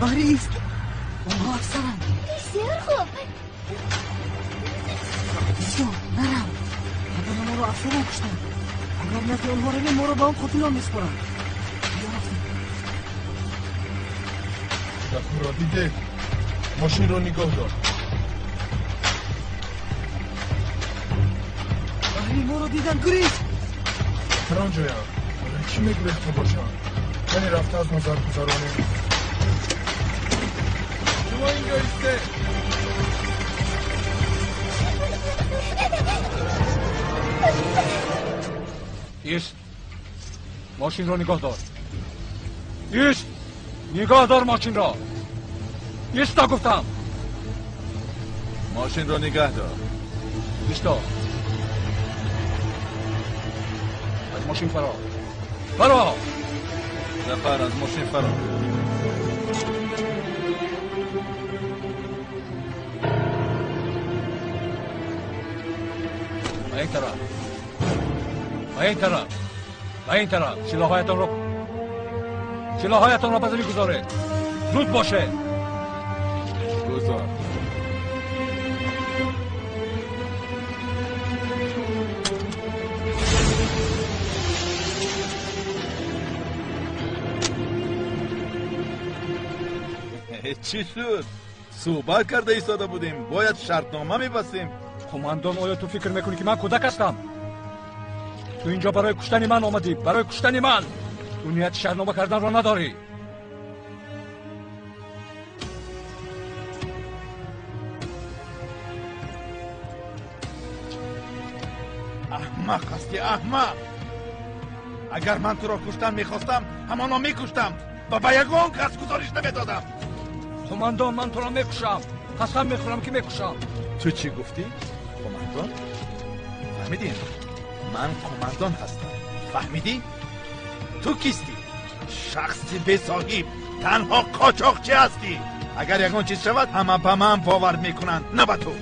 Баҳри ист. Онҳо афсаранд. Бисёр хуб. Исто, нарав. Падари моро афсарон куштанд. Агар назди онҳо равем, моро ба он қотилон месупоранд. Биё рафтем. Гафурро дидед? Мошинро нигоҳ дор. Баҳри, моро дидан, гурез! Дар он ҷоям. Барои чӣ мегурехта бошам? Яъне рафта аз назар гузаронем. Шумо инҷо истед. Ист. Мошинро нигоҳ дор. Ист. Нигоҳ дор мошинро. Исто гуфтам. Мошинро нигаҳ дор. Исто. Аз мошин фаро. Фаро. Зафар, аз мошин фаро. Ба ин тараф. Ба ин тараф. Ба ин тараф. Силоҳҳоятонро ба замин гузоред. Зуд бошед. Гузор. Чӣ шуд? Суҳбат карда истода будем. Бояд шартнома мебастем. Қумандон, оё ту фикр мекунӣ, ки ман кӯдак ҳастам? Ту инҷо барои куштани ман омадӣ, барои куштани ман. Ту нияти шартнома карданро надорӣ. Аҳмақ ҳастӣ, аҳмақ. Агар ман туро куштан мехостам, ҳамоно мекуштам. Ва ба ягон кас гузориш намедодам. Қумандон, ман туро мекушам. Қасам мехӯрам ки мекушам. Ту чӣ гуфтӣ? Қумандон? Фаҳмидӣ? Ман қумандон ҳастам. Фаҳмидӣ? Ту кистӣ? Шахси бесоҳиб, танҳо қочоқчӣ ҳастӣ. Агар ягон чиз шавад, ҳама ба ман бовар мекунанд, на ба ту.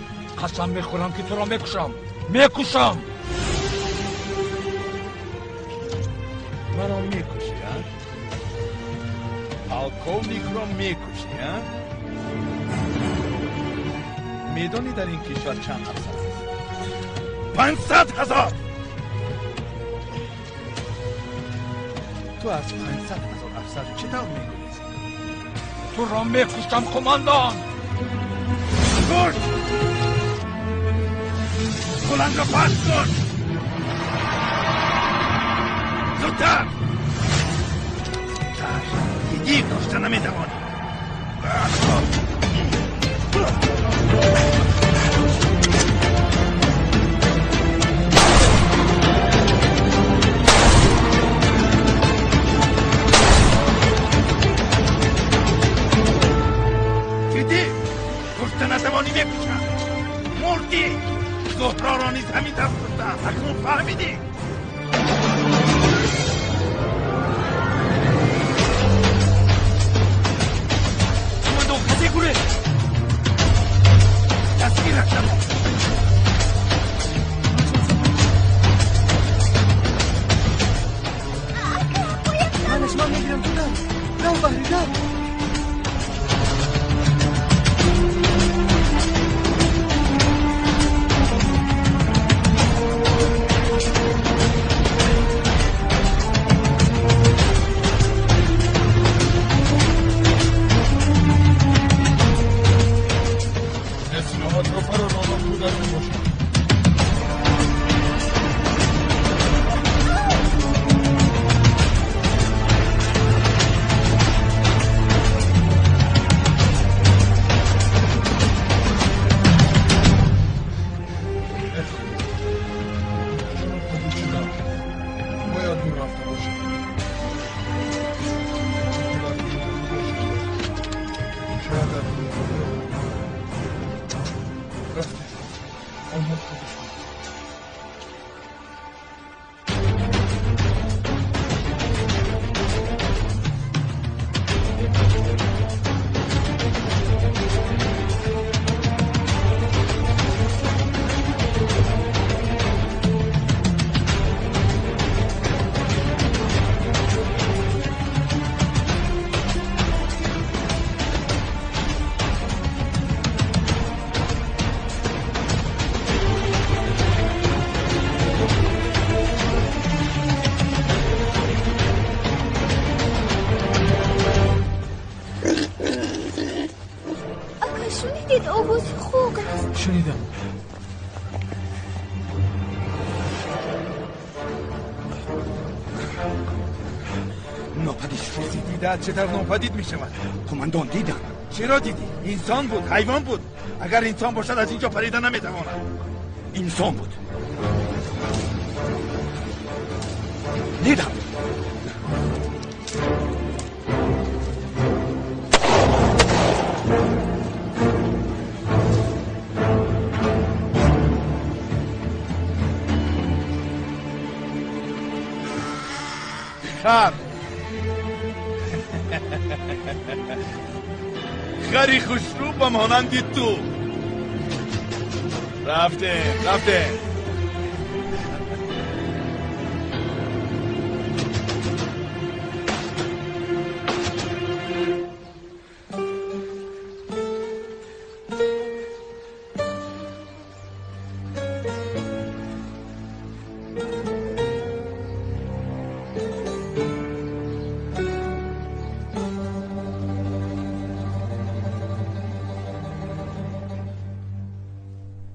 Қасам мехӯрам ки туро мекушам. Мекушам. Маро мекушӣ, а? Полковникро мекушӣ, а? Медонӣ дар ин кишвар чанд афсар аст? 500 000. Ту аз 500 000 афсар чӣ тавр мегурезӣ? Туро мекушам, қумандон. Куш! Кулангро паст кун! Зудтар! Дидӣ, кушта наметавонӣ. Дидӣ, кушта натавонӣ, мекушам. Мурдӣ. Зуҳроро низ ҳамин тавр куштам. Акнун фаҳмидӣ? Командон, касе гурехт. Дастгираш намо. Манаш ман мегирам, ту рав. Рав, Баҳри, рав. Силоҳатро фаро роно кӯдак мебошад. Чаро падид шудам? Бояд дур рафта бошам. Шояд дар рафтем. Онҳо худашон. Ака, шунидед, овози хук аст. Шунидам. Нопадид шуд. Касе дидаад чӣ тавр нопадид мешавад? Қумандон, дидам. Чиро дидӣ? Инсон буд, ҳайвон буд? Агар инсон бошад, аз ин ҷо парида наметавонад. Инсон буд. Дидам. Хар. Хари хушрӯ ба монанди ту. Рафтем, рафтем.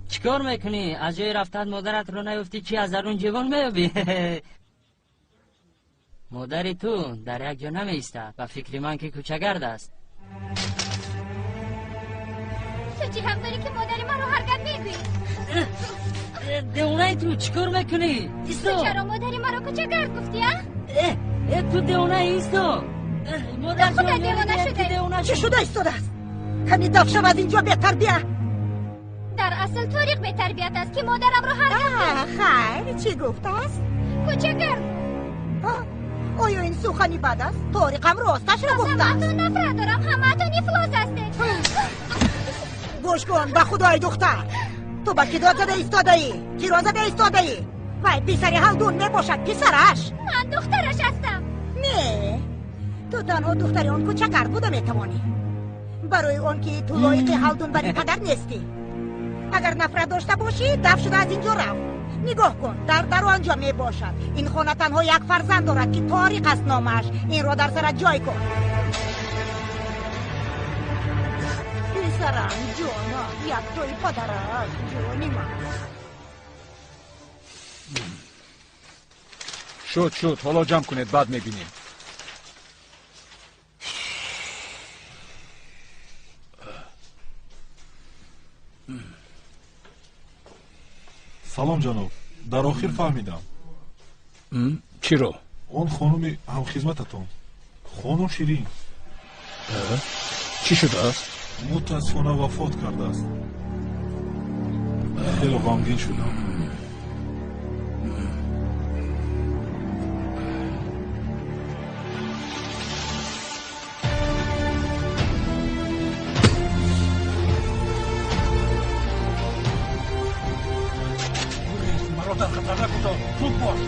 چیکار میکنی؟ از جای رفتن مادرت رو نیفتی چی از درون جوان میابی؟ مادر تو در یک جا نمیایستد. به فکر من که کوچه‌گرد است. تو چی حق داری که مادر من رو هرگز میگویی؟ دیوانه تو چیکار میکنی؟ ایستو. تو چرا مادر من رو کوچه‌گرد گفتی؟ تو دیوانه ایستو. Худо девона шуда. Чӣ шуда истодааст? Ками даф шав аз инҷо, бетарбия. Дар асл Ториқ бетарбият аст, ки модарамро ҳар гап. Хайр, чӣ гуфтааст? Кӯчагард. Оё ин сухани бад аст? Ториқам росташро гуфтааст. Аз ҳамаатон нафрат дорам, ҳамаатон ифлос ҳастед. Гӯш кун, ба худои духтар. Ту ба кӣ дод зада истодаӣ? Киро зада истодаӣ? Вай писари Ҳалдун мебошад, писараш. Ман духтараш ҳастам. Не, ту танҳо духтари он кӯчагард буда метавонӣ. Барои он ки ту лоиқи Ҳалдун бари падар нестӣ. Агар нафрат дошта бошӣ, даф шуда аз инҷо рав. Нигоҳ кун, дар он ҷо мебошад. Ин хона танҳо як фарзанд дорад, ки Ториқ аст номаш. Инро дар сарат ҷой кун. Писарам, ҷонам, яктои падарам, ҷони ман. Шуд, шуд, ҳоло ҷамъ кунед, баъд мебинем. Салом, ҷаноб. Дар охир фаҳмидам. Чиро? Он хонуми ҳамхизмататон, хонум Ширин. Чӣ шудааст? Мутаассифона вафот кардааст. Хеле ғамгин шудам. Маро дар хатар нагузор, зуд бош.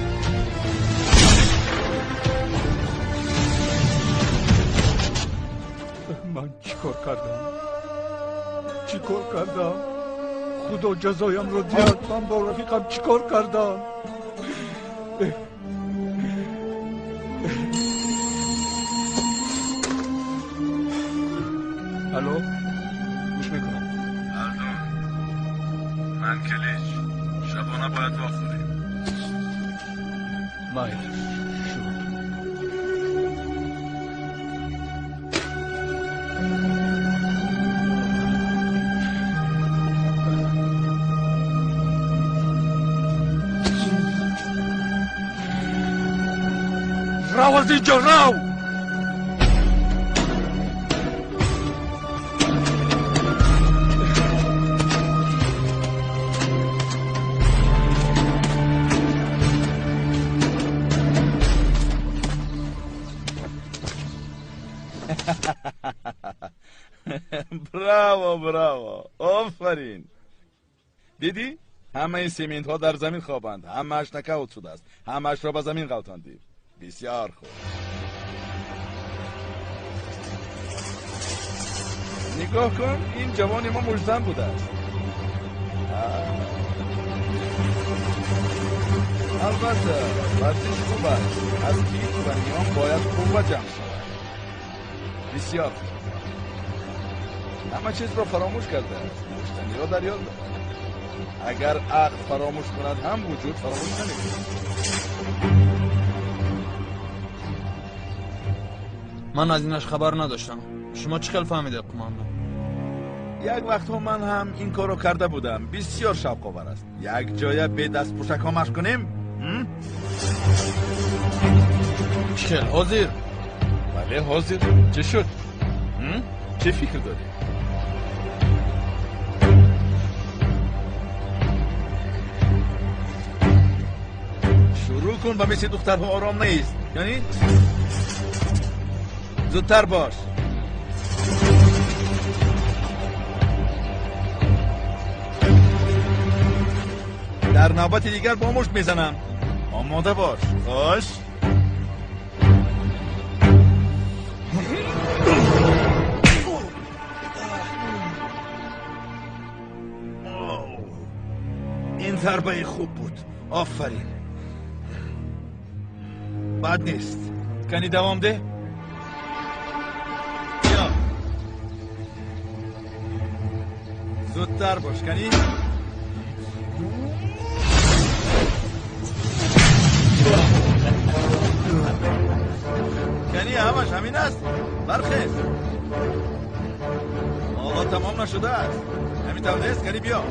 Ман чӣ кор кардам? Чӣ кор кардам? Худо ҷазоямро диҳад. Ман бо рафиқам чӣ кор кардам? Алло, гӯш мекунам. Ҳалдун, ман Килич. Шабона бояд вохӯрем. Майли, шуд. Рав аз инҷо, рав! Браво, браво, офарин. Дидӣ, ҳамаи сементҳо дар замин хобанд. Ҳамааш нокаут шудааст. Ҳамаашро ба замин ғалтондӣ. Бисёр хуб. Нигоҳ кун, ин ҷавони мо муждан будааст. Албатта, варзиш хуб аст. Аз китф ва ниём бояд қувва ҷамъ шавад. Бисёр хуб. Ҳама чизро фаромӯш кардааст. Муштаниро дар ёд дорад. Агар ақл фаромӯш кунад ҳам, вуҷуд фаромӯш намекунад. Ман аз инаш хабар надоштам. Шумо чӣ хел фаҳмидед, қумандон? Як вақтҳо ман ҳам ин корро карда будам. Бисёр шавқовар аст. Як ҷоя бе дастпӯшакҳо машқ кунем? Чӣ хел, ҳозир? Бале, ҳозир. Чӣ шуд? Чӣ фикр дорӣ? Шурӯъ кун ва мисли духтарҳо ором нест. Яъне зудтар бош. Дар навбати дигар бо мушт мезанам. Омода бош. Хош. Ин зарбаи хуб буд. Офарин. Бад нест. Кани давом деҳ. Биё. Зудтар бош, кани. Кани, ҳамаш ҳамин аст? Бархез. Ҳоло тамом нашудааст. Ҳамин тавр нест? Кани, биё.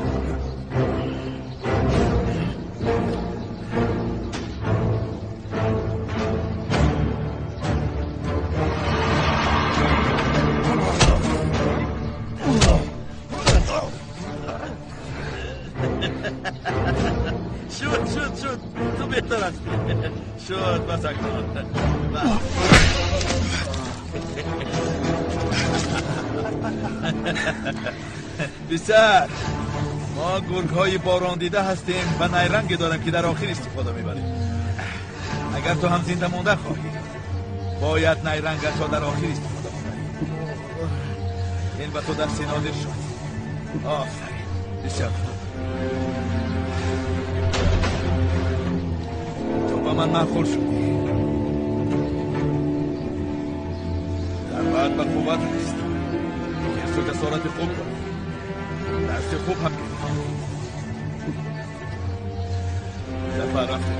Шуд, шуд, шуд. Ту беҳтар ҳастӣ. Шуд, бас акнун. Писар, мо гургҳои борондида ҳастем ва найранге дорем ки дар охир истифода мебарем. Агар ту ҳам зинда монда хоҳӣ, бояд найрангатро дар охир истифода бибарӣ. Ин ба ту дарси нодир шуд. Офарин, бисёр хуб. Ту ба ман маъқул шудӣ. Зарбат ба қувват аст. Ҳирсу ҷасорати хуб дорӣ. Дарси хуб ҳам гирифтӣ. Сафар рафтем.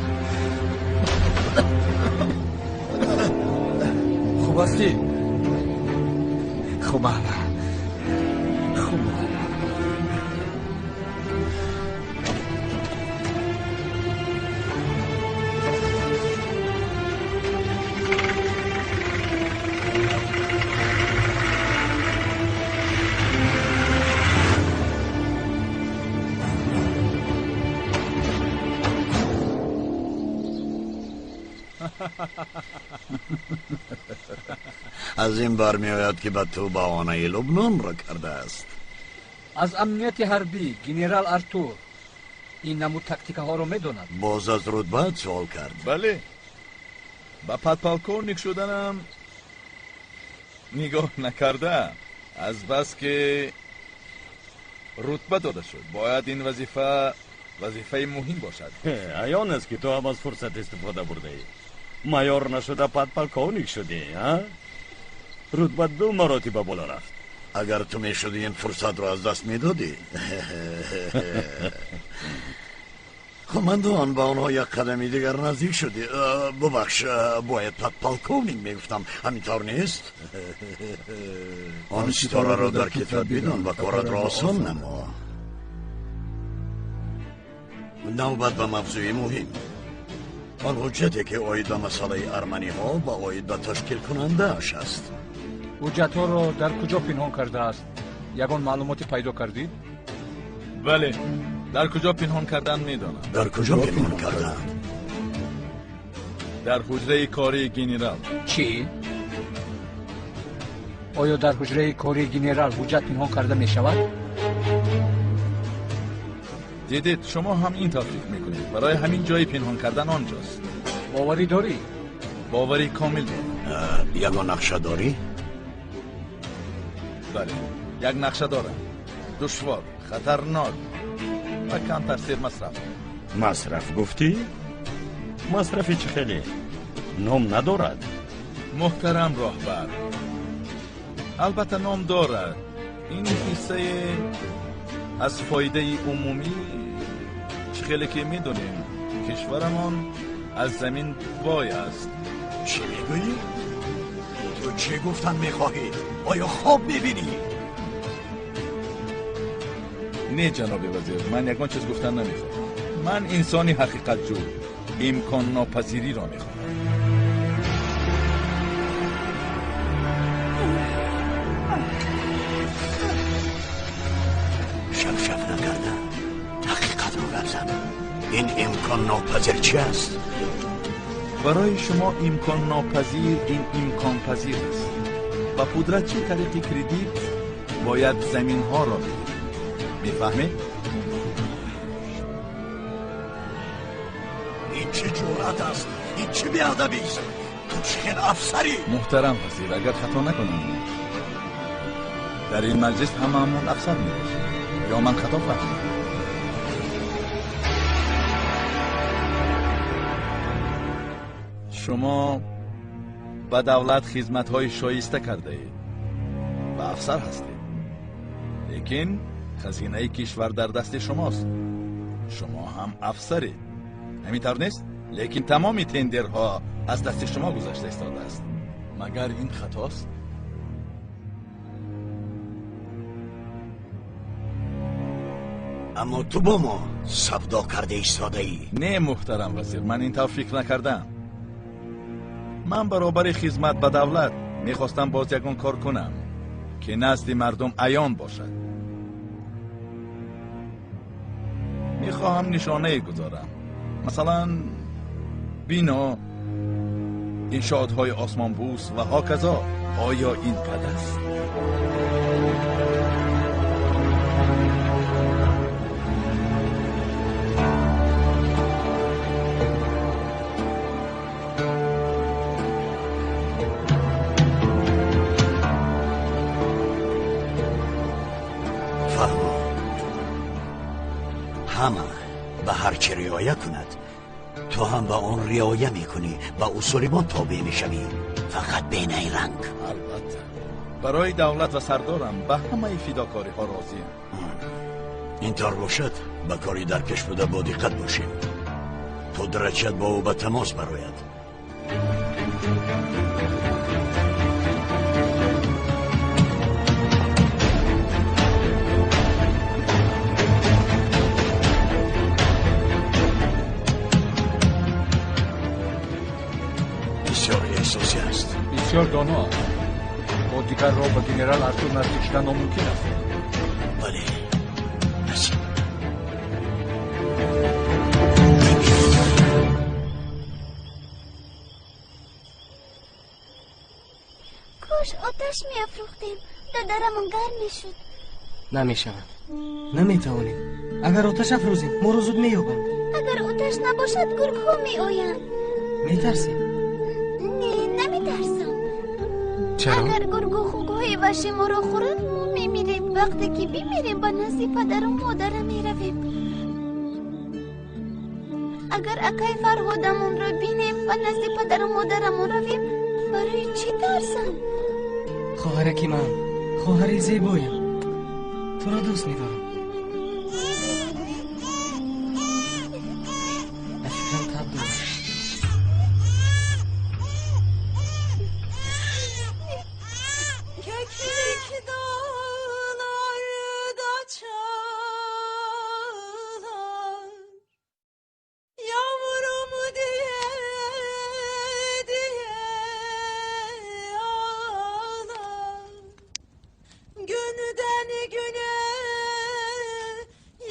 Хуб ҳастӣ? Хубам, хубам. Аз ин бармеояд ки ба ту баҳонаи Лубнонро кардааст. Аз амнияти ҳарбӣ генерал Артур ин намуд тактикаҳоро медонад. Боз аз рутбаат суол кард. Бале, ба подполковник шуданам нигоҳ накарда, аз бас ки рутба дода шуд. Бояд ин вазифа вазифаи муҳим бошад. Аён аст ки ту ҳам аз фурсат истифода бурдаӣ. Майор нашуда подполковник шудӣ, а? Рутба 2 маротиба боло рафт. Агар ту мешудӣ ин фурсатро аз даст медодӣ. Командон, ба онҳо як қадами дигар наздик шудӣ. Бубахш, бояд подполковник мегуфтам. Ҳамин тавр нест? Он ситораро дар китфат бидон ва коратро осон намо. Навбат ба мавзӯи муҳим. Он ҳуҷҷате ки оид ба масъалаи арманиҳо ва оид ба ташкилкунандааш аст. Ҳуҷҷатҳоро дар куҷо пинҳон кардааст? Ягон маълумоте пайдо кардӣ? Бале, дар куҷо пинҳон кардан медонам. Дар куҷо пинҳон карданд? Дар ҳуҷраи кории генерал. Чӣ? Оё дар ҳуҷраи кории генерал ҳуҷҷат пинҳон карда мешавад? Дидед, шумо ҳам ин тавр фикр мекунед. Барои ҳамин ҷои пинҳон кардан онҷост. Боварӣ дорӣ? Боварӣ комил дорам. Ягон нақша дорӣ? Бале, як нақша дорам. Душвор, хатарнок ва камтар сермасраф. Масраф гуфтӣ? Масрафи чӣ хеле? Ном надорад? Муҳтарам роҳбар, албатта ном дорад. Ин ҳиссаи аз фоидаи умумӣ, чӣ хеле ки медонем, кишварамон аз замин бой аст. Чӣ мегӯӣ? Ту чӣ гуфтан мехоҳӣ? Оё хоб мебинӣ? Не, ҷаноби вазир, ман ягон чиз гуфтан намехоҳам. Ман инсони ҳақиқатҷӯ, имконнопазириро мехоҳам. Шафшаф накарда ҳақиқатро гап зан. Ин имконнопазир чи аст? Барои шумо имконнопазир ин имконпазир аст. Ба пудрат чӣ тариқи кредит бояд заминҳоро бигиред. Мефаҳмед? Ин чӣ ҷуръат аст? Ин чӣ беадабист? Ту чӣ хел афсарӣ? Муҳтарам вазир, агар хато накунам, дар ин маҷлис ҳамаамон афсар мебошем. Ё ман хато фаҳмидам? Шумо ба давлат хизматҳои шоиста кардаед ва афсар ҳастед. Лекин хазинаи кишвар дар дасти шумост. Шумо ҳам афсаред. Ҳамин тавр нест? Лекин тамоми тендерҳо аз дасти шумо гузашта истодааст. Магар ин хатост? Аммо ту бо мо савдо карда истодаӣ. Не, муҳтарам вазир, ман ин тавр фикр накардам. Ман баробари хизмат ба давлат мехостам боз ягон кор кунам, ки назди мардум аён бошад. Мехоҳам нишонае гузорам. Масалан, бино, иншоотҳои осмонбӯс ва ҳоказо. Оё ин бад аст? Ҳама ба ҳар чӣ риоя кунад, ту ҳам ба он риоя мекунӣ, ба усули мо тобеъ мешавӣ, фақат бенайранг. Албатта, барои давлат ва сардорам ба ҳамаи фидокориҳо розиям. Ин тавр бошад, ба кори дар пеш буда бо диққат бошем. То дараҷат бо ӯ ба тамос барояд. Бисёр эҳсосӣ аст. Бисёр доно аст. Бо дигар роҳ ба генерал Артур наздик шудан номумкин аст. Бале, насиб. Кош оташ меафрӯхтем, додарамон гарм мешуд. Намешавад, наметавонем. Агар оташ афрӯзем, моро зуд меёбанд. Агар оташ набошад, гургҳо меоянд. Метарсем? Не, наметарсам. Чаро? Агар гургу хугҳои ваҳшӣ моро хӯранд, мо мемирем. Вақте ки бимирем, ба назди падару модарам меравем. Агар акай Фарҳодамонро бинем, ба назди падару модарамон равем. Барои чӣ тарсам? Хоҳараки ман, хоҳари зебоям, туро дӯст медорам. Ба фикрам таб дорам. Keklik dağlarda çağlar, yavrum diye diye ağlar. Günden güne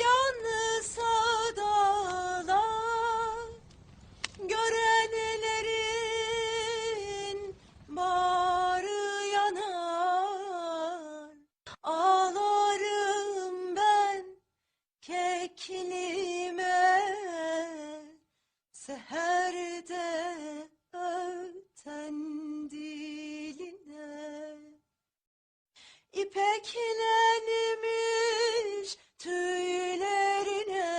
yansa dağlar, görenlerin bağrı yanar. Ağlarım ben keklime, seherde öten diline. İpeklenmiş tüylerine,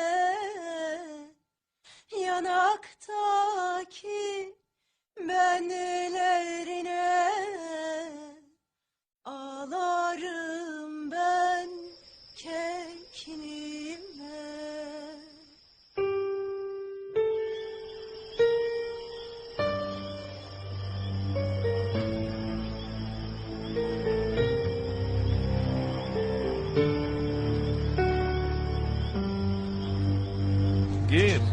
yanaktaki benlerine. Ağlarım ben keklime. Гир.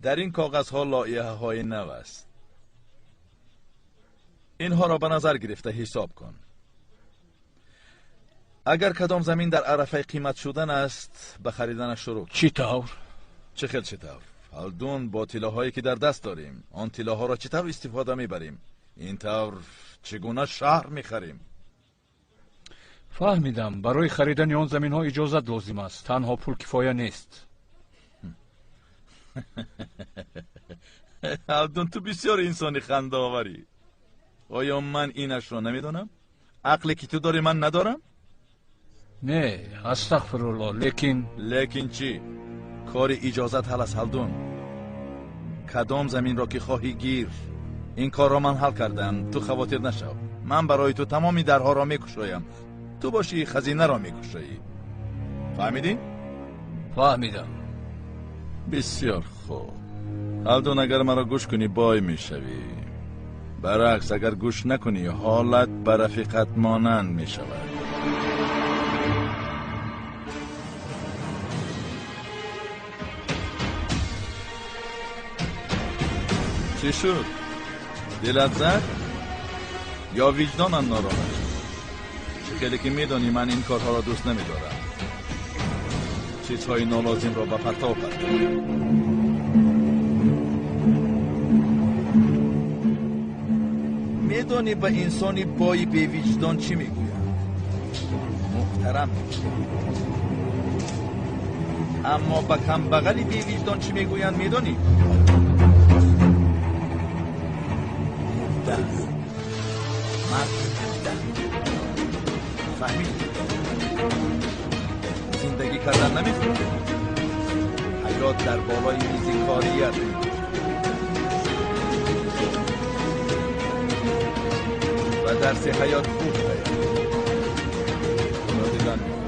Дар ин коғазҳо лоиҳаҳои нав аст. Инҳоро ба назар гирифта ҳисоб кун. Агар кадом замин дар арафаи қимат шудан аст, ба хариданаш шурӯъ кун. Чӣ тавр? Чӣ хел чӣ тавр? Ҳалдун, бо тиллоҳое ки дар даст дорем, он тиллоҳоро чӣ тавр истифода мебарем? Ин тавр чӣ гуна шаҳр мехарем? Фаҳмидам, барои харидани он заминҳо иҷозат лозим аст. Танҳо пул кифоя нест. Ҳалдун, ту бисёр инсони хандаоварӣ. Оё ман инашро намедонам? Ақле ки ту дорӣ ман надорам? Не, астағфирулло, лекин лекин чӣ? Кори иҷозат ҳал аст, Ҳалдун. Кадом заминро ки хоҳӣ гир. Ин корро ман ҳал кардам, ту хавотир нашав. Ман барои ту тамоми дарҳоро мекушоям. Ту бошӣ хазинаро мекушоӣ. Фаҳмидӣ? Фаҳмидам. Бисёр хуб. Ҳалдун, агар маро гӯш кунӣ бой мешавӣ. Баръакс, агар гӯш накунӣ, ҳолат ба рафиқат монанд мешавад. Чӣ шуд? Дилат зад? Ё виҷдонам нороҳат шуд? Чӣ хеле ки медонӣ, ман ин корҳоро дӯст намедорам. Чизҳои нолозимро ба партов партов. Медонӣ ба инсони бои бевиҷдон чӣ мегӯянд? Муҳтарам. Аммо ба камбағали бевиҷдон чӣ мегӯянд, медонӣ? Мурда. Марди мурда. Фаҳмидӣ? Зиндагӣ кардан намехоҳӣ? Ҳаёт дар болои мизи корият. Ва дарси ҳаёт хуб бояд. Худо дидан мекунад.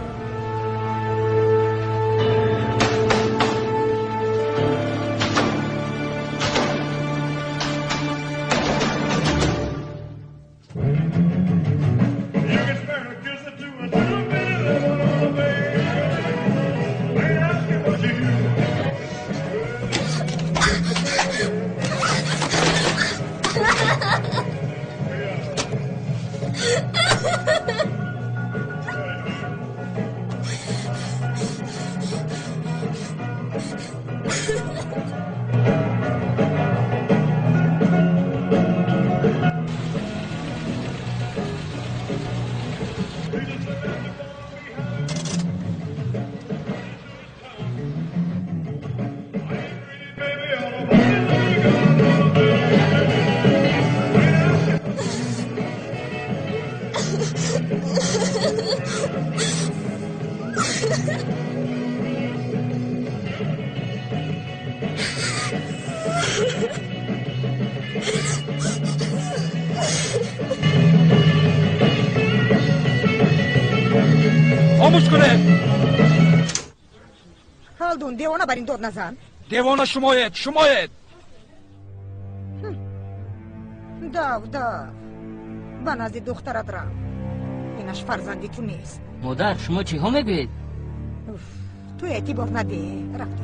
Хомӯш кунед! Халдун, девона бар ин дод назан. Девона шумоед, шумоед! Дав, дав. Ба назди духтарат рав. Инаш фарзанди ту нест. Модар, шумо чиҳо мегӯед? Ту эътибор надеҳ. Рафта.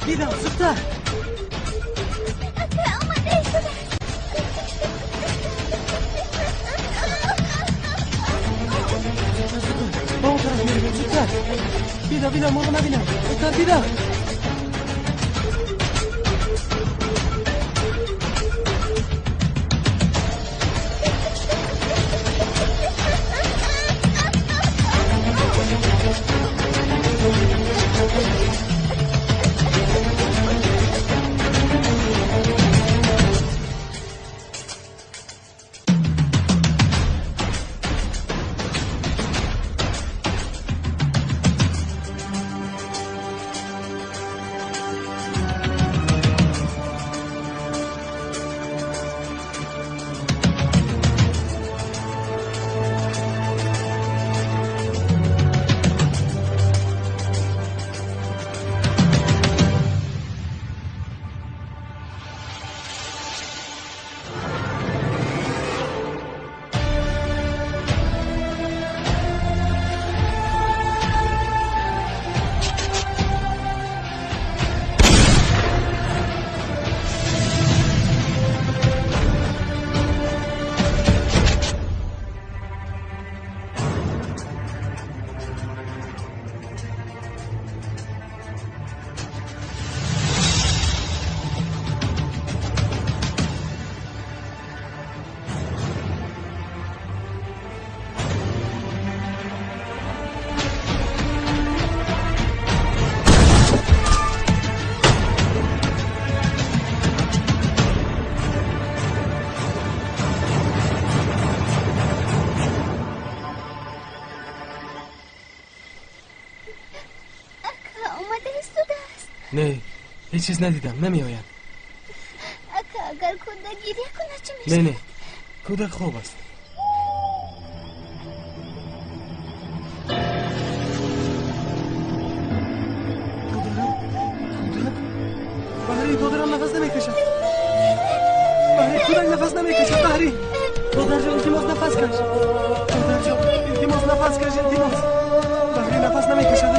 Бидав, зудтар. Ака омада истодааст. Ба он тараф меравем, зудтар. Бидав, бидав, моро набинам. Зудтар бидав. Не, ҳеҷ чиз надидам, намеояд. Ака, агар кӯдак гиря кунад чӣ Не, мешавад? не, кӯдак хоб аст. Додарам, кӯдак? Баҳри, додарам нафас намекашад. Баҳри, кӯдак нафас намекашад, Баҳри. Додарҷон, илтимос, нафас каш. Додарҷон, илтимос, нафас каш, илтимос. Баҳри нафас намекашад.